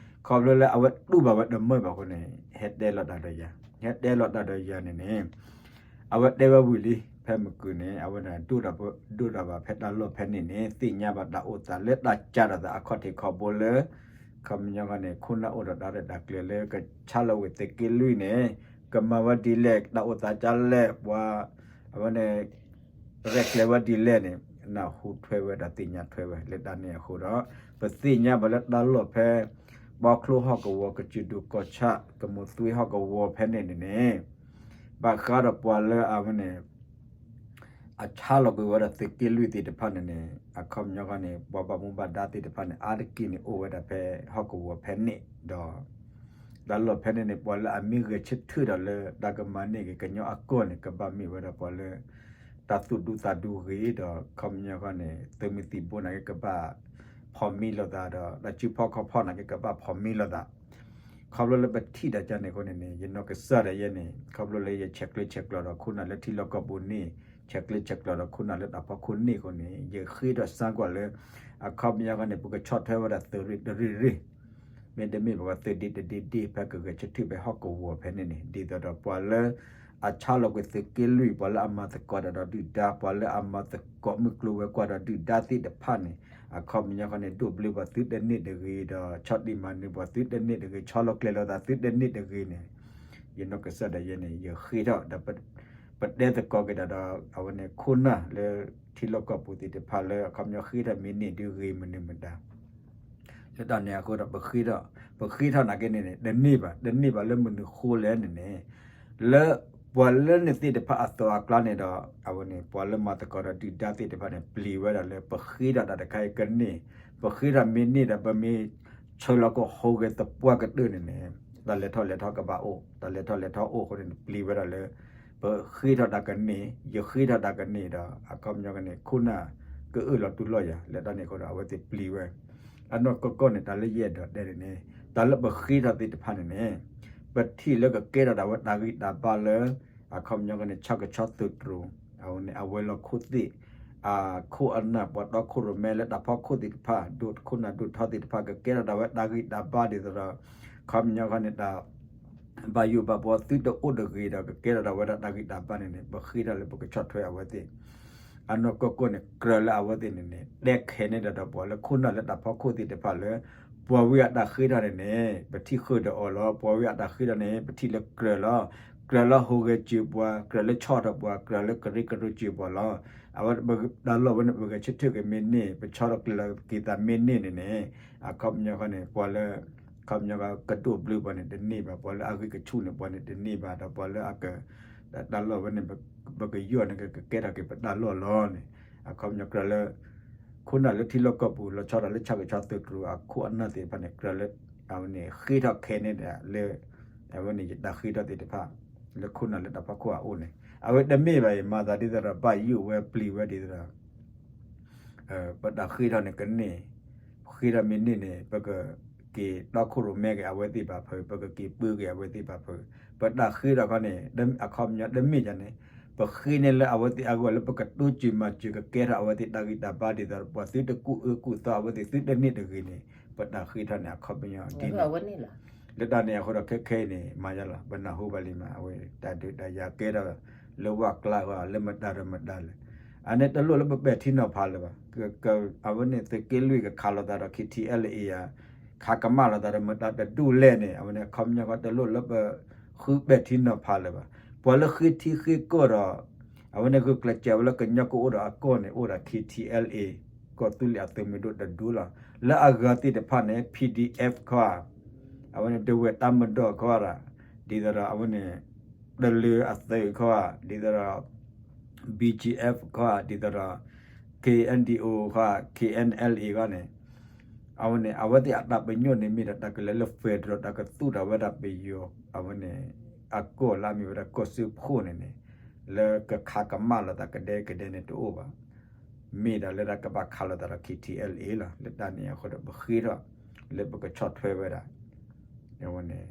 ခီဖျိလၢအဝဲတူၢ်ဘၣ်ဝဲတမုာ်ဘၣ်အဃိန့ၣ် ဟဲတဲလီၤတၢ်ဒီးယၤ ဟဲတဲလီၤတၢ်ဒီးယၤန့ၣ်န့ၣ် အဝဲတဲဝဲဝံၤလံ ဖဲမုၢ်ကုၢ်န့ၣ် အဝဲဒၣ်ဒိၣ်ဒိၣ်ဒၣ်ဘၣ်ဖဲတၢ်လီၢ်ဖဲန့ၣ်န့ၣ် သ့ၣ်ညါဘၣ်တၢ်အိၣ်သးလၢတၢ်ကၢ်ဒီးသးအခီၣ်ထံးခီၣ်ဘိလၢ ခီပညီခီန့ၣ် ခိၣ်နၢ်အိၣ်ဒီးတၢ်ရဲၣ်တၢ်ကျဲၤလၢကဆါလီၤဝဲသုးက့လွံၢ်န့ၣ် ကမၤဝဲဒ်လဲၣ် တၢ်အိၣ်သးကလဲၣ် ပှၤ အဝဲန့ၣ် ရဲၣ်ကျဲၤဝဲဒ်လဲၣ်န့ၣ် နၢ်ဟူထွဲဝဲဒီးသ့ၣ်ညါထွဲဝဲ လၢတၢ်န့ၣ်အဃိဒီး ပသ့ၣ်ညါဘၣ်လၢတၢ်လီၢ်ဖဲ ပီချိဟီၣ်ကဝီၤ ကစၢၢ်ဒိၣ်ကီၢ်ဆၣ် ကမိၢ်သွံဟီၣ်ကဝီၤဖဲန့ၣ်န့ၣ်န့ၣ် ဘၣ်ဃးဒီးပှၤလၢအဝဲန့ၣ် အဆါလီၤကွံာ်ဝဲဒၣ်သုးက့လွံၢ်သ့ၣ်တဖၣ်န့ၣ်န့ၣ် အခီပညီခီန့ၣ် ပှၤဘၣ်မူဘၣ်ဒါသ့ၣ်တဖၣ်န့ၣ် အါတက့ၢ်န့ၣ်အိၣ်ဝဲဒၣ်ဖဲဟီၣ်ကဝီၤဖဲန့ၣ်ဒီး တၢ်လီၢ်ဖဲန့ၣ်န့ၣ် ပှၤလၢအမ့ၢ်ဂဲၤဆၢထၢၣ်ဒီးလၢတၢ်ကမၤန့ၢ်က့ၤကညီအကီၢ်န့ၣ် ကဘၣ်မ့ၢ်ဝဲဒၣ်ပှၤလၢ တၢ်သူၣ်ဒူသးဒူဂ့ၤဒီး ခီပညီခီန့ၣ် သုးမုၢ်သံၣ်ဘိနာ်က့ကဘၣ်ဖီၣ်မံလိာ်သးဒီး တၢ်စုဖီၣ်ခီၣ်ဖီၣ်နာ်က့ကဘၣ်ဖီၣ်မံလိာ်သး ခီဖျိလၢပထံၣ်တၢ်ကန့ၣ်အဃိန့ၣ်န့ၣ် ယနီၢ်ကစၢ်ဒၣ်ယဲန့ၣ် ခီဖျိလၢယဆဲးကျၢဆဲးကျိးဒီးခိၣ်နၢ်လၢထံလီၢ်ကီၢ်ပူၤန့ၣ် ဆဲးကျၢဆဲးကျိးဒီးခိၣ်နၢ်လၢတၢ်ဖီခိၣ်န့ၣ်အဃိန့ၣ် ယဃ့ထီၣ်စၢ်ကွၢ်လၢ အခီပညီခီန့ၣ် ပကဆီၣ်ထွဲဝဲဒၣ်သုးရ့ၣ်တရ့ၣ်ရ့ၣ် မ့တမ့ၢ်ပကသုးဒ့တဒ့ဒ့ ဖဲကဂဲၤဆၢထၢၣ်ဖဲဟီၣ်ကဝီၤဖဲန့ၣ်န့ၣ် ဒ်သိးဒီးပှၤလၢ အဆါလီၤကွံာ်သုးက့လွံၢ် ပှၤလၢအမၤသကိးတၢ်ဒီးဒုၣ်ဒါ ပှၤလၢအမၤသကိးမုၢ်ကျိၤဝဲၤကွာ်ဒီးဒုၣ်ဒါသ့ၣ်တဖၣ်န့ၣ် အခီပညီခီန့ၣ် ဒိးဘျၢပှၤသုတန့ၢ်တဂ့ၤဒီး ဆီၣ်တံၢ်မၤနၢၤပှၤသုတန့ၢ်တဂ့ၤ ဆီလီၤကျဲၤလိာ်သးသုတန့ၢ်တဂ့ၤန့ၣ် ယနီၢ်ကစၢ်ဒၣ်ယဲန့ၣ် ယဃ့ထီၣ်ဒီး ပတဲသကိးက့ၤတၢ်ဒီး အဝဲန့ၣ်ခိၣ်နၢ်လၢထံလီၢ်ကီၢ်ပူၤသ့ၣ်တဖၣ်လၢ အခီပညီဃ့ထီၣ်မ့ၢ်န့ၢ်ဒုးဂ့ၤမနုၤမတၤ လၢတၢ်န့ၣ်အဃိဒီး ပဃ့ထီၣ် ပဃ့ထီၣ်နာ်က့န့ၣ်န့ၣ် တန့ၢ်ဘၣ် တန့ၢ်ဘၣ်လၢမနုၤဃိလဲၣ်န့ၣ်န့ၣ် လၢပှၤလၢန့ၣ်သ့ၣ်တဖၣ်အသိးအကျါန့ၣ်ဒီး အဝဲန့ၣ် ပှၤလၢမၤသကိးဒီးဒုၣ်ဒါသ့ၣ်တဖၣ်န့ၣ် ပျံၤဝဲဒၣ်လၢ ပဃ့ထီၣ်တၢ်တခါအံၤကန့ၢ် ပဃ့ထီၣ်မ့ၢ်န့ၢ်ဒီး ပမ့ၢ်ဆၢလီၤကဟိးဂဲၤသပှၢ်ကတၢၢ်န့ၣ်န့ၣ် တၢ်လဲၤထီၣ်လဲၤထီကဘၣ်အိၣ် တၢ်လဲၤထီၣ်လဲၤထီအိၣ်အဃိန့ၣ် ပျံၤဝဲဒၣ်လၢ ပဃ့ထီၣ်တၢ်ကန့ၢ် ယဃ့ထီၣ်တၢ်ကန့ၢ်ဒီး အခီပညီကန့ၣ် ခိၣ်နၢ်ကအၢၣ်လီၤတူၢ်လိာ်ယၤ လၢတၢ်န့ၣ်အဃိဒီး အဝဲသ့ၣ်ပျံၤဝဲ အနီၢ်ကီၢ်ကီၢ်န့ၣ် တၢ်လၢယအဲၣ်ဒိးတဲန့ၣ်န့ၣ် တၢ်လၢပဃ့ထီၣ်သ့ၣ်တဖၣ်န့ၣ်န့ၣ် ပထံၣ်လၢကကဲထီၣ်ဒၣ်ဝဲတၢ်ဂံၢ်တၢ်ဘါလၢ အခီပညီကန့ၣ် ဆၣ်ကဆီသုးတြိၤ အဝဲန့ၣ် အဝဲၤလီၢ်ခိၣ်သ့ၣ် အခိၣ်အနၢ်ပှၤတီခိၣ်ရိၣ်မဲလၢတၢ်ဖီခိၣ်သ့ၣ်တဖၣ် ဒိၣ်ခိၣ်နၢ်ဒိၣ်ထီသ့ၣ်တဖၣ် ကကဲထီၣ်ဒၣ်ဝဲတၢ်ဂံၢ်တၢ်ဘါဒ်သိးဒီး အခီပညီခီန့ၣ် တၢ် ဘၣ်ယိၣ်ဘၣ်ဘှီသုတအိၣ်တဂ့ၤဒီး ကကဲထီၣ်ဒီးဝဲဒၣ်တၢ်ဂံၢ်တၢ်ဘါန့ၣ်န့ၣ် ပဃ့ထီၣ်လၢပကဆီၣ်ထွဲအဝဲသ့ၣ် အနီၢ်ကီၢ်ကီၢ်န့ၣ် ကြၢးလၢအဝဲသ့ၣ်န့ၣ်န့ၣ် တဲခဲန့ၣ်ဒီးဒီးပှၤလၢခိၣ်နၢ်လၢတၢ်ဖီခိၣ်သ့ၣ်တဖၣ်လၢ ပှၤဝံအတၢ်ဃ့ထီၣ်န့ၣ်န့ၣ် ပထံၣ်ဃုာ်ဒီးအီၤလီၤ. ပှၤဝံအတၢ်ဃ့ထီၣ်န့ၣ် ပထံၣ်လၢကြၢးလီၤ. ကြၢးလၢဟူးဂဲၤစၢၤပှၤ, ကြၢးလၢဆီၣ်ထီၣ်ပှၤ, ကြၢးလၢကရၢကရိစၢၤပှၤလီၤ. အဝဲတၢ်လီၢ်ဝဲန့ၣ် ပဂဲၤဆၢထၢၣ်က့ၤမ့ၢ်န့ၢ်, ပဆီၣ်ထီၣ်ကျၢၤက့ၤသးမ့ၢ်န့ၢ်န့ၣ်န့ၣ် အခီပညီဃီန့ၣ် ပှၤလၢ ခီပညီကဒိၣ်ဘျုးပှၤန့ၣ်တန့ၢ်ဘၣ်, ပှၤလၢအဂံၢ်ကဆူၣ်န့ၣ် ပှၤန့ၣ်တန့ၢ်ဘၣ်, ဒီးပှၤလၢအက တၢ်လီၢ်ဝဲန့ၣ် ပကယီၢ်န့ၣ် ကကဲထီၣ်က့ၤပတၢ်လီၢ်လီၤန့ၣ် အခီပညီကြၢးလၢ ခိၣ်နၢ်လၢထံလီၢ်ကီၢ်ပူၤ လီၤဆီဒၣ်တၢ်လၢဆၣ်ကဆီသုးတြူးအခိၣ်အနၢ်သ့ၣ်တဖၣ်န့ၣ် ကြၢးလၢ အဝဲန့ၣ်ဃ့ထီၣ်ခဲန့ၣ်ဒီးလၢ အဝဲန့ၣ်ယတၢ်ဃ့ထီၣ်သ့ၣ်တဖၣ် လၢခိၣ်နၢ်လၢတၢ်ဖီခိၣ်အအိၣ်န့ၣ် အဝဲတမ့ၢ်ဘၣ်အံၤ မၤသးဒ်သိးဒီးဘၣ်ယိၣ်ဝဲပျံၤဝဲဒ်သိးဒီး ပတၢ်ဃ့ထီၣ်န့ၣ်ကန့ၢ်, ဃ့ထီၣ်မ့ၢ်န့ၢ်န့ၣ် ပကက့ၤတီခိၣ်ရိၣ်မဲက့ၤအဝဲသ့ၣ်ဘၣ်ဖုး, ပကက့ၤပၢက့ၤအဝဲသ့ၣ်ဘၣ်ဖုး, ပတၢ်ဃ့ထီၣ်ခီန့ၣ် အခီပညီတမ့ၢ်ဒ်န့ၣ်, ပဃ့န့ၢ်လၢအဝဲသ့ၣ်အဂီၢ်လၢပကတိစၢၤမၤစၢၤ ကကဲထီၣ်အဝဲသ့ၣ်တၢ်ဂံၢ်တၢ်ဘါဒ်သိးဒီး ပှၤသုတကူၣ်အၢကူၣ်သီအဝဲသ့ၣ်သုတန့ၢ်တဂ့ၤန့ၣ် ပတၢ်ဃ့ထီၣ်န့ၣ် အခီပညီဒ်န့ၣ် လၢတၢ်န့ၣ်အဃိဒီးခဲခဲအံၤန့ၣ် မၤယါလီၤ ပနၢ်ဟူဘၣ်လံမး အဝဲတၢ်ဒုးတၢ်ယၤကဲထီၣ် လၢဝၣ်ကျါဃီ လၢမတၤဒီးမတၤလဲၣ်, အန့ၣ်တလိၣ်လၢပပဲာ်ထံနီၤဖးလၢၤဘၣ်, အဝဲန့ၣ်သုးက့လွံၢ်ကခးလိာ်သးဒီး K T L A ဧါ, ခးကမၣ်လိာ်သးဒီးမတၤတဒူၣ်လဲၣ်န့ၣ် အဝဲန့ၣ်အခီပညီဃီတလိၣ်လၢပဃုပဲာ်ထံနီၤဖးလၢၤဘၣ်, ပှၤလၢဃ့ထံဃ့ကီၢ်ဒီး အဝဲန့ၣ်ဂုာ်ကျဲးစၢးဝဲလၢကညီကအိၣ်ဒီးအကီၢ်န့ၣ် အိၣ်ဒီး K T L A ကီၢ်သူလ့ၤအသုးမုၢ်ဒိၣ်တဒူၣ်လီၤ, လၢအဂၤသ့ၣ်တဖၣ်န့ၣ် P D F ခီဧါ, အဝဲန့ၣ် ဒဝဲၢ်တၢ်မၤဒီးခီဧါ, ဒ်သိးဒီးအဝဲန့ၣ် တလၢအသုးခီဧါ, ဒ်သိးဒီး B G F ခီဧါ, ဒ်သိးဒီး K N D O ခီဧါ, K N L A ခီန့ၣ် အဝဲန့ၣ် အဝဲသ့ၣ်အတၢ်ပညိၣ်န့ၣ်မ့ၢ်ဒီးတၢ်ကလဲၤလၢ federal တၢ်ကသူၣ်ထီၣ်ဝဲဒၣ်ပယီၤ အဝဲန့ၣ် အကီၢ်လၢအမ့ၢ်ဝဲဒၣ်ကီၢ်စၢဖှိၣ်န့ၣ်န့ၣ် လၢကခးကမၣ်လိာ်သးကဒဲကဒဲန့ၣ်တအိၣ်ဘၣ်, မ့ၢ်ဒၣ်လၢတၢ်ကဘၣ်ခးလိာ်သးဒီး K T L A လီၤ, လၢတၢ်န့ၣ်အဃိဒီးပဃ့ထီၣ် လၢပကဆီၣ်ထွဲဝဲဒၣ် အဝဲန့ၣ်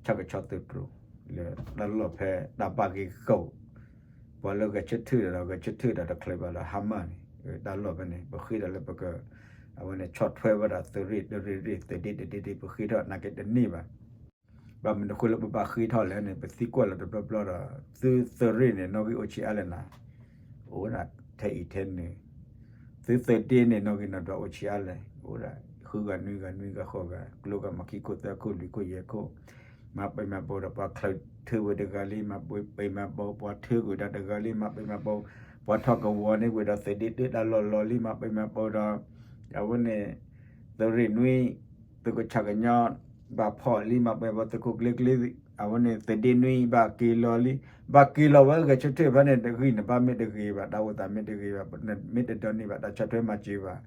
ဆၣ်ကဆီသုးတြူး လၢတၢ်လီၢ်ဖဲတၢ်ဘၣ်ဂ့ၤဃီ ပှၤလၢဂဲၤဆၢထၢၣ်ဒီးဂဲၤဆၢထၢၣ်ဒီးတချုးဘၣ်လၢဟါမၢ်န့ၣ် တၢ်လီၢ်ဖဲန့ၣ် ပဃ့ဒီးလၢပက အဝဲန့ၣ်ဆီၣ်ထွဲဝဲဒၣ်သုးရ့ၣ်တရ့ၣ်ရ့ၣ် သုးဒ့တဒ့ဒ့ ပဃ့ထီၣ်နာ်က့တန့ၢ်ဘၣ်, ဘၣ်မနုၤအဃိလၢပဘၣ်ဃ့ထီၣ်လဲၣ်န့ၣ် ပသံကွၢ်လီၤတဘျီဘျီဒီး သုသုးရ့ၣ်န့ၣ် နီၣ်ဂံၢ်အိၣ်ဆံးအါလဲၣ်နၤ, အိၣ်ဒၣ်ထဲအံၤထဲနုၤ, သုသုးဒ့န့ၣ် နီၣ်ဂံၢ်နီၣ်ဒွးအိၣ်ဆံးအါလဲၣ်, အိၣ်ဒၣ် ဃုဂၤနွံဂၤနွံဂၤဃိးဂၤ ကျိဂၤမၤခံခိၣ်သၢခိၣ်လွံၢ်ခိၣ်ယဲၢ်ခိၣ်, မၤပံာ်မၤဘိးဒီးပှၤချုးထၢဝဲတဂၤလံ မၤပံာ်မၤဘိး ပှၤထၢကွံာ်ဒၣ်တဂၤလံ မၤပံာ်မၤဘိး, ပှၤထီၣ်ကဝီၤန့ၢ်ကွံာ်ဒီးသုးဒ့တၢ်လီၢ်လီၢ်လံ မၤပံာ်မၤဘိးဒီး အဝဲန့ၣ် သုးရ့ၣ်နွံ သုးကဆၣ်ကညီ ဘၣ်ဖီၣ်လံ မၤပံာ်မၤဘိးသုးခိၣ်ကျ့ကျ့, အဝဲန့ၣ်သုးဒ့နွံဘၣ်က့ၤလီၤလံ, ဘၣ်က့ၤလီၤဝဲဂဲၤဆၢထၢၣ်ဖဲန့ၣ်တဂ့ၤ နဘၣ်မ့ၢ်တဂ့ၤဘၣ် တၢ်အိၣ်သးမ့ၢ်တဂ့ၤဘၣ် မ့ၢ်တဒိးန့ၢ်ဘၣ်တၢ်ဆီၣ်ထွဲမၤစၢၤဘၣ်,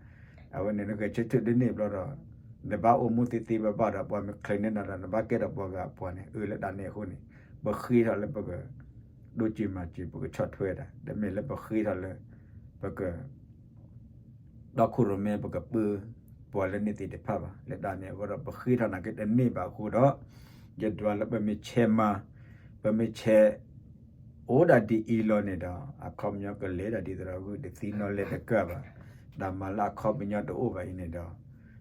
အဝဲန့ၣ်နဂဲၤဆၢထၢၣ်ဒ်န့ၣ်ဘျီဒီး နဘၣ်အိၣ်မူသ့သ့ဘၣ်ဘၣ်ဒီး ပှၤမ့ၢ်ချုးန့ၢ်နၤဒီး နဘၣ်ကဲထီၣ်ပှၤဂၤအပှၤန့ၣ် အၢလၢတၢ်န့ၣ်အဃိန့ၣ် ပဃ့ထီၣ်လၢပက ဒိၣ်စၢၤမၤစၢၤ ပကဆီၣ်ထွဲဒၣ် တမ့ၢ်လၢပဃ့ထီၣ်လၢ ပက တီခိၣ်ရိၣ်မဲ ပကပၢ ပှၤလၢန့ၣ်သ့ၣ်တဖၣ်ဘၣ်. လၢတၢ်န့ၣ်အဃိဒီး ပဃ့ထီၣ်နာ်က့တန့ၢ်ဘၣ်အဃိဒီး ယဒွးလၢပမ့ၢ်ဆဲးမၤ ပမ့ၢ်ဆဲး အိၣ်ဒၣ်ဒ်အံၤလီၤန့ၣ်ဒီး အခီပညီကလဲၤဒၣ်ဒ်သိးဒီးဂုာ်တသံနီၣ်လဲၣ်တကၢၢ်ဘၣ်. တၢ်မၤလၢအခီပညီတအိၣ်ဘၣ်အံၤန့ၣ်ဒီး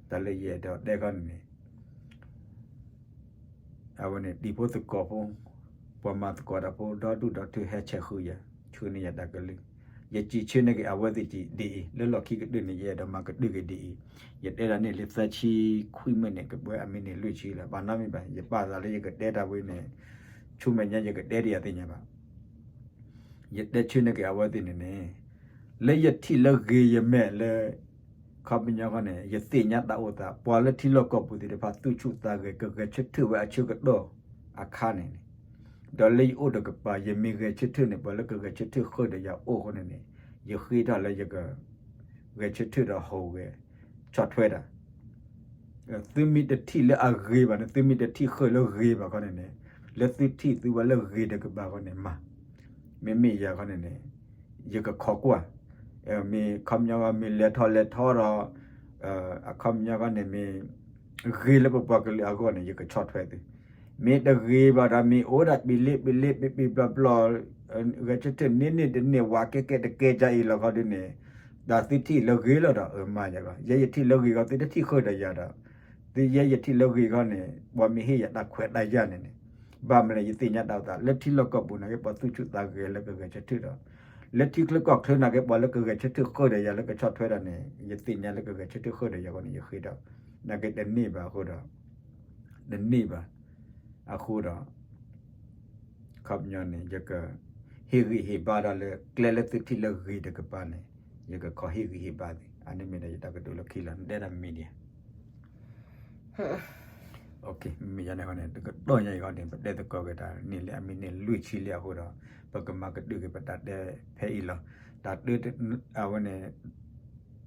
တၢ်လၢယအဲၣ်ဒိးတဲခီန့ၣ်န့ၣ် အဝဲန့ၣ် တံၤဖိသကိးဖိ ပှၤမၤသကိးတၢ်ဖိ ဒီဒူၣ်ဒီထၢ ဟဲဆဲးဃုာ်ယၤ ဆှၢန့ၢ်ယၤတၢ်ကလုၢ်. ယစံးဆၢန့ၢ်က့ၤအဝဲသ့ၣ်ဒ်အံၤ လၢလီၢ်ခံကတၢၢ်န့ၣ် ယအဲၣ်ဒိးမၤကတၢၢ်က့ၤဒ်အံၤ, ယတဲဒၣ်န့ၣ်လံသၢဆံခွံမ့ၢ်န့ၣ် ကပှဲၤအမံးနံးလွံၢ်ဆံလီၤ. ဘၣ်နီတမံၤဘၣ် ယပာ်သးလၢယကတဲတၢ်ဝဲန့ၣ် ဆူမဲာ်ညါယကတဲတယၤသ့ၣ်ညါဘၣ်. ယတဲဆၢန့ၢ်က့ၤအဝဲသ့ၣ်န့ၣ်န့ၣ် လၢယထံၣ်လၢဂ့ၤယမဲာ်လၢ ခီပညီဃီန့ၣ် ယသ့ၣ်ညါတၢ်အိၣ်သး ပှၤလၢထံလီၢ်ကီၢ်ပူၤသ့ၣ်တဖၣ် သူၣ်ဆူၣ်သးဂဲၤ ကဂဲၤဆၢထၢၣ်ဝဲအဆၢကတီၢ်အခါန့ၣ်န့ၣ် ဒီးလၢယအိၣ်တကပၤ ယမ့ၢ်ဂဲၤဆၢထၢၣ်န့ၣ် ပှၤလၢကဂဲၤဆၢထၢၣ်ဃုာ်ဒီးယၤအိၣ်အဃိန့ၣ်န့ၣ် ယဃ့ထီၣ်လၢယက ဂဲၤဆၢထၢၣ်ဒီးဟူးဂဲၤ ဆီၣ်ထွဲတၢ် သုမ့ၢ်တထံၣ်လၢအဂ့ၤဘၣ်န့ၣ် သုမ့ၢ်တထံၣ်ဃုာ်လၢဂ့ၤဘၣ်ခီန့ၣ်န့ၣ် လၢသုထံၣ်သုဝဲလၢဂ့ၤတကပၤဃီန့ၣ်မၤ, မ့မ့ၢ်ယၤခီန့ၣ်န့ၣ် ယကခိးကွၢ်, မ့ၢ်ခီပညီမ့ၢ်လဲၤထီၣ်လဲၤထီဒီး အခီပညီခီန့ၣ်မ့ၢ် ဂ့ၤလၢပပှၤကလုာ်အဂီၢ်န့ၣ် ယကဆီၣ်ထွဲသု, မ့ၢ်တဂ့ၤဘၣ်ဒီး မ့ၢ်အိၣ်ဒၣ်ပံၤလ့ပံၤလ့ပံၤပံၤဘျီဘျီ ဂဲၤဆၢထၢၣ်န့ၢ်န့ၢ်တန့ၢ် ဝးကဲကဲတကဲကါအံၤလီၤခီဒုန့ၣ် တၢ်သုထံၣ်လၢဂ့ၤလီၤဒီး အမၤယၤလီၤ. ယဲယထံၣ်လၢဂ့ၤခီ သုတထံၣ်ဃုာ်ဒီးယၤဒီး သုယဲယထံၣ်လၢဂ့ၤခီန့ၣ် ပှၤမ့ၢ်ဟ့ၣ်ယၤတၢ်ခွဲးတၢ်ယာ်န့ၣ်န့ၣ် ဘၣ်မနုၤလဲၣ် ယသ့ၣ်ညါတၢ်အိၣ်သး လၢထံလီၢ်ကီၢ်ပူၤနာ်က့ ပှၤသူၣ်ဆူၣ်သးဂဲၤလၢကဂဲၤဆၢထၢၣ်ဒီး လၢထံချၢကီၢ်ချၢနာ်က့ ပှၤလၢကဂဲၤဆၢထၢၣ်ဃုာ်ဒီးယၤလၢကဆီၣ်ထွဲတၢ်န့ၣ် ယသ့ၣ်ညါလၢကဂဲၤဆၢထၢၣ်ဃုာ်ဒီးယၤအဃိန့ၣ် ယဃ့ဒီး နာ်က့တန့ၢ်ဘၣ်အဃိဒီး တန့ၢ်ဘၣ် အဃိဒီး ခီပညီန့ၣ် ယကဟ့ၣ်ဂံၢ်ဟ့ၣ်ဘါဒီးလၢ ကျဲလၢသုထံၣ်လၢဂ့ၤတကပၤန့ၣ် ယကခီဟ့ၣ်ဂံၢ်ဟ့ၣ်ဘါသ့ၣ် အန့ၣ်မ့ၢ်ဒီးယတၢ်ကတိၤလၢခံလီၤ နတဲဒၣ် media မ့ၢ်ယၤန့ၣ်ဃီန့ၣ် တကတီၢ်ညါအံၤဃီန့ၣ် ပတဲသကိးက့ၤတၢ်န့ၣ်လၢအမ့ၢ်န့ၢ်လွံၢ်ဆံလံအဃိဒီး ပကမၤကတုၤက့ၤပတၢ်တဲဖဲအံၤလီၤ. တၢ်တၢ အဝဲန့ၣ်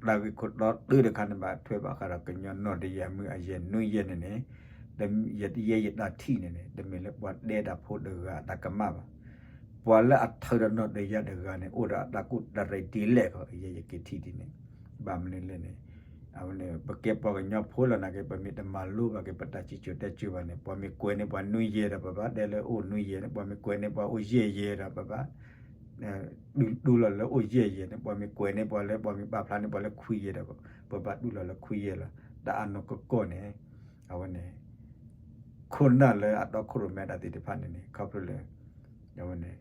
တၢ်ဂ့ၢ်ခိၣ်တီတၢတခါန့ၣ် ဘၣ်ထွဲဘၣ်ဃးဒီးကညီနီၢ်တယၢ်မုၢ်အယဲၢ်နွံယဲၢ်န့ၣ်န့ၣ် ယဲယတၢ်ထံၣ်န့ၣ်န့ၣ် တမ့ၢ်လၢပှၤတဲတၢ်ဖိတဂၤအတၢ်ကမၣ်ဘၣ်. ပှၤလၢအထုးဒီးနီၢ်တယၢ်တဂၤန့ၣ် အိၣ်ဒီးအတၢ်ကူၣ်တၢ်ရဲၣ်ဒ်လဲၣ်ခီ ယဲယက့ၤထံၣ်ဒ်န့ၣ် ဘၣ်မနုၤလဲၣ်န့ၣ် အဝဲန့ၣ် ပကဲပှၤကညီဖိလီၤနာ်က့ ပမ့ၢ်တမၤလိဘၣ်က့ၤ ပတၢ်စံၣ်စိၤတဲစိၤဘၣ်န့ၣ် ပှၤမ့ၢ်ကွဲးန့ၢ်ပှၤနွံယဲၢ်ဒီး ပဘၣ်တဲလၢအိၣ်နွံယဲၢ်န့ၣ် ပှၤမ့ၢ်ကွဲးန့ၢ်ပှၤအိၣ်ယဲၢ်ယဲၢ်ဒီး ပဘၣ် တူၢ်လိာ်လၢအိၣ်ယဲၢ်ယဲၢ်န့ၣ် ပှၤမ့ၢ်ကွဲးန့ၢ်ပှၤလၢ ပှၤမ့ၢ်ပာ်ဖျါန့ၢ်ပှၤလၢခွံယဲၢ်ဒီး ပဘၣ်တူၢ်လိာ်လၢခွံယဲၢ်လီၤ. တၢ်အနီၢ်ကီၢ်န့ၣ် အဝဲန့ၣ် ခိၣ်နၢ်လၢအတီခိၣ်ရိၣ်မဲတၢ်သ့ၣ်တဖၣ်န့ၣ်န့ၣ် ခီဖျိလၢ အဝဲန့ၣ်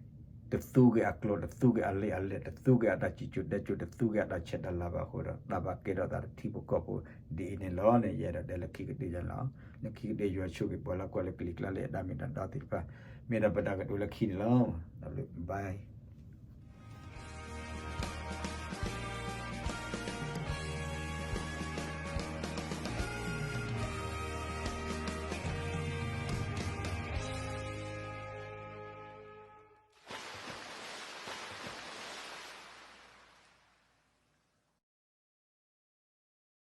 တသူက့ၤအကျိာ် တသူက့ၤအလံာ်အလဲၢ် တသူက့ၤအတၢ်စံၣ်စိၤတဲစိၤ တသူက့ၤအတၢ်ဆဲးတၢ်လၤဘၣ်အဃိဒီး တၢ်ဘၣ်ကဲထီၣ်သးလၢထံဖိကီၢ်ဖိဒ်အံၤန့ၣ်လီၤန့ၣ် ယအဲၣ်ဒိးတဲလၢခံကတၢၢ်ယၤလီၤ. လၢခံကတၢၢ်ယွၤဆိၣ်ဂ့ၤပှၤလၢကွၢ်လၢကလံၤကျါလၢ ယဒၣ်မ့ၢ်တၢ်ဒီသ့ၣ်တဖၣ် မ့ၢ်ဒီးပတၢ်ကတိၤလၢခံန့ၣ်လီၤ. တၢ်ဘျုး bye.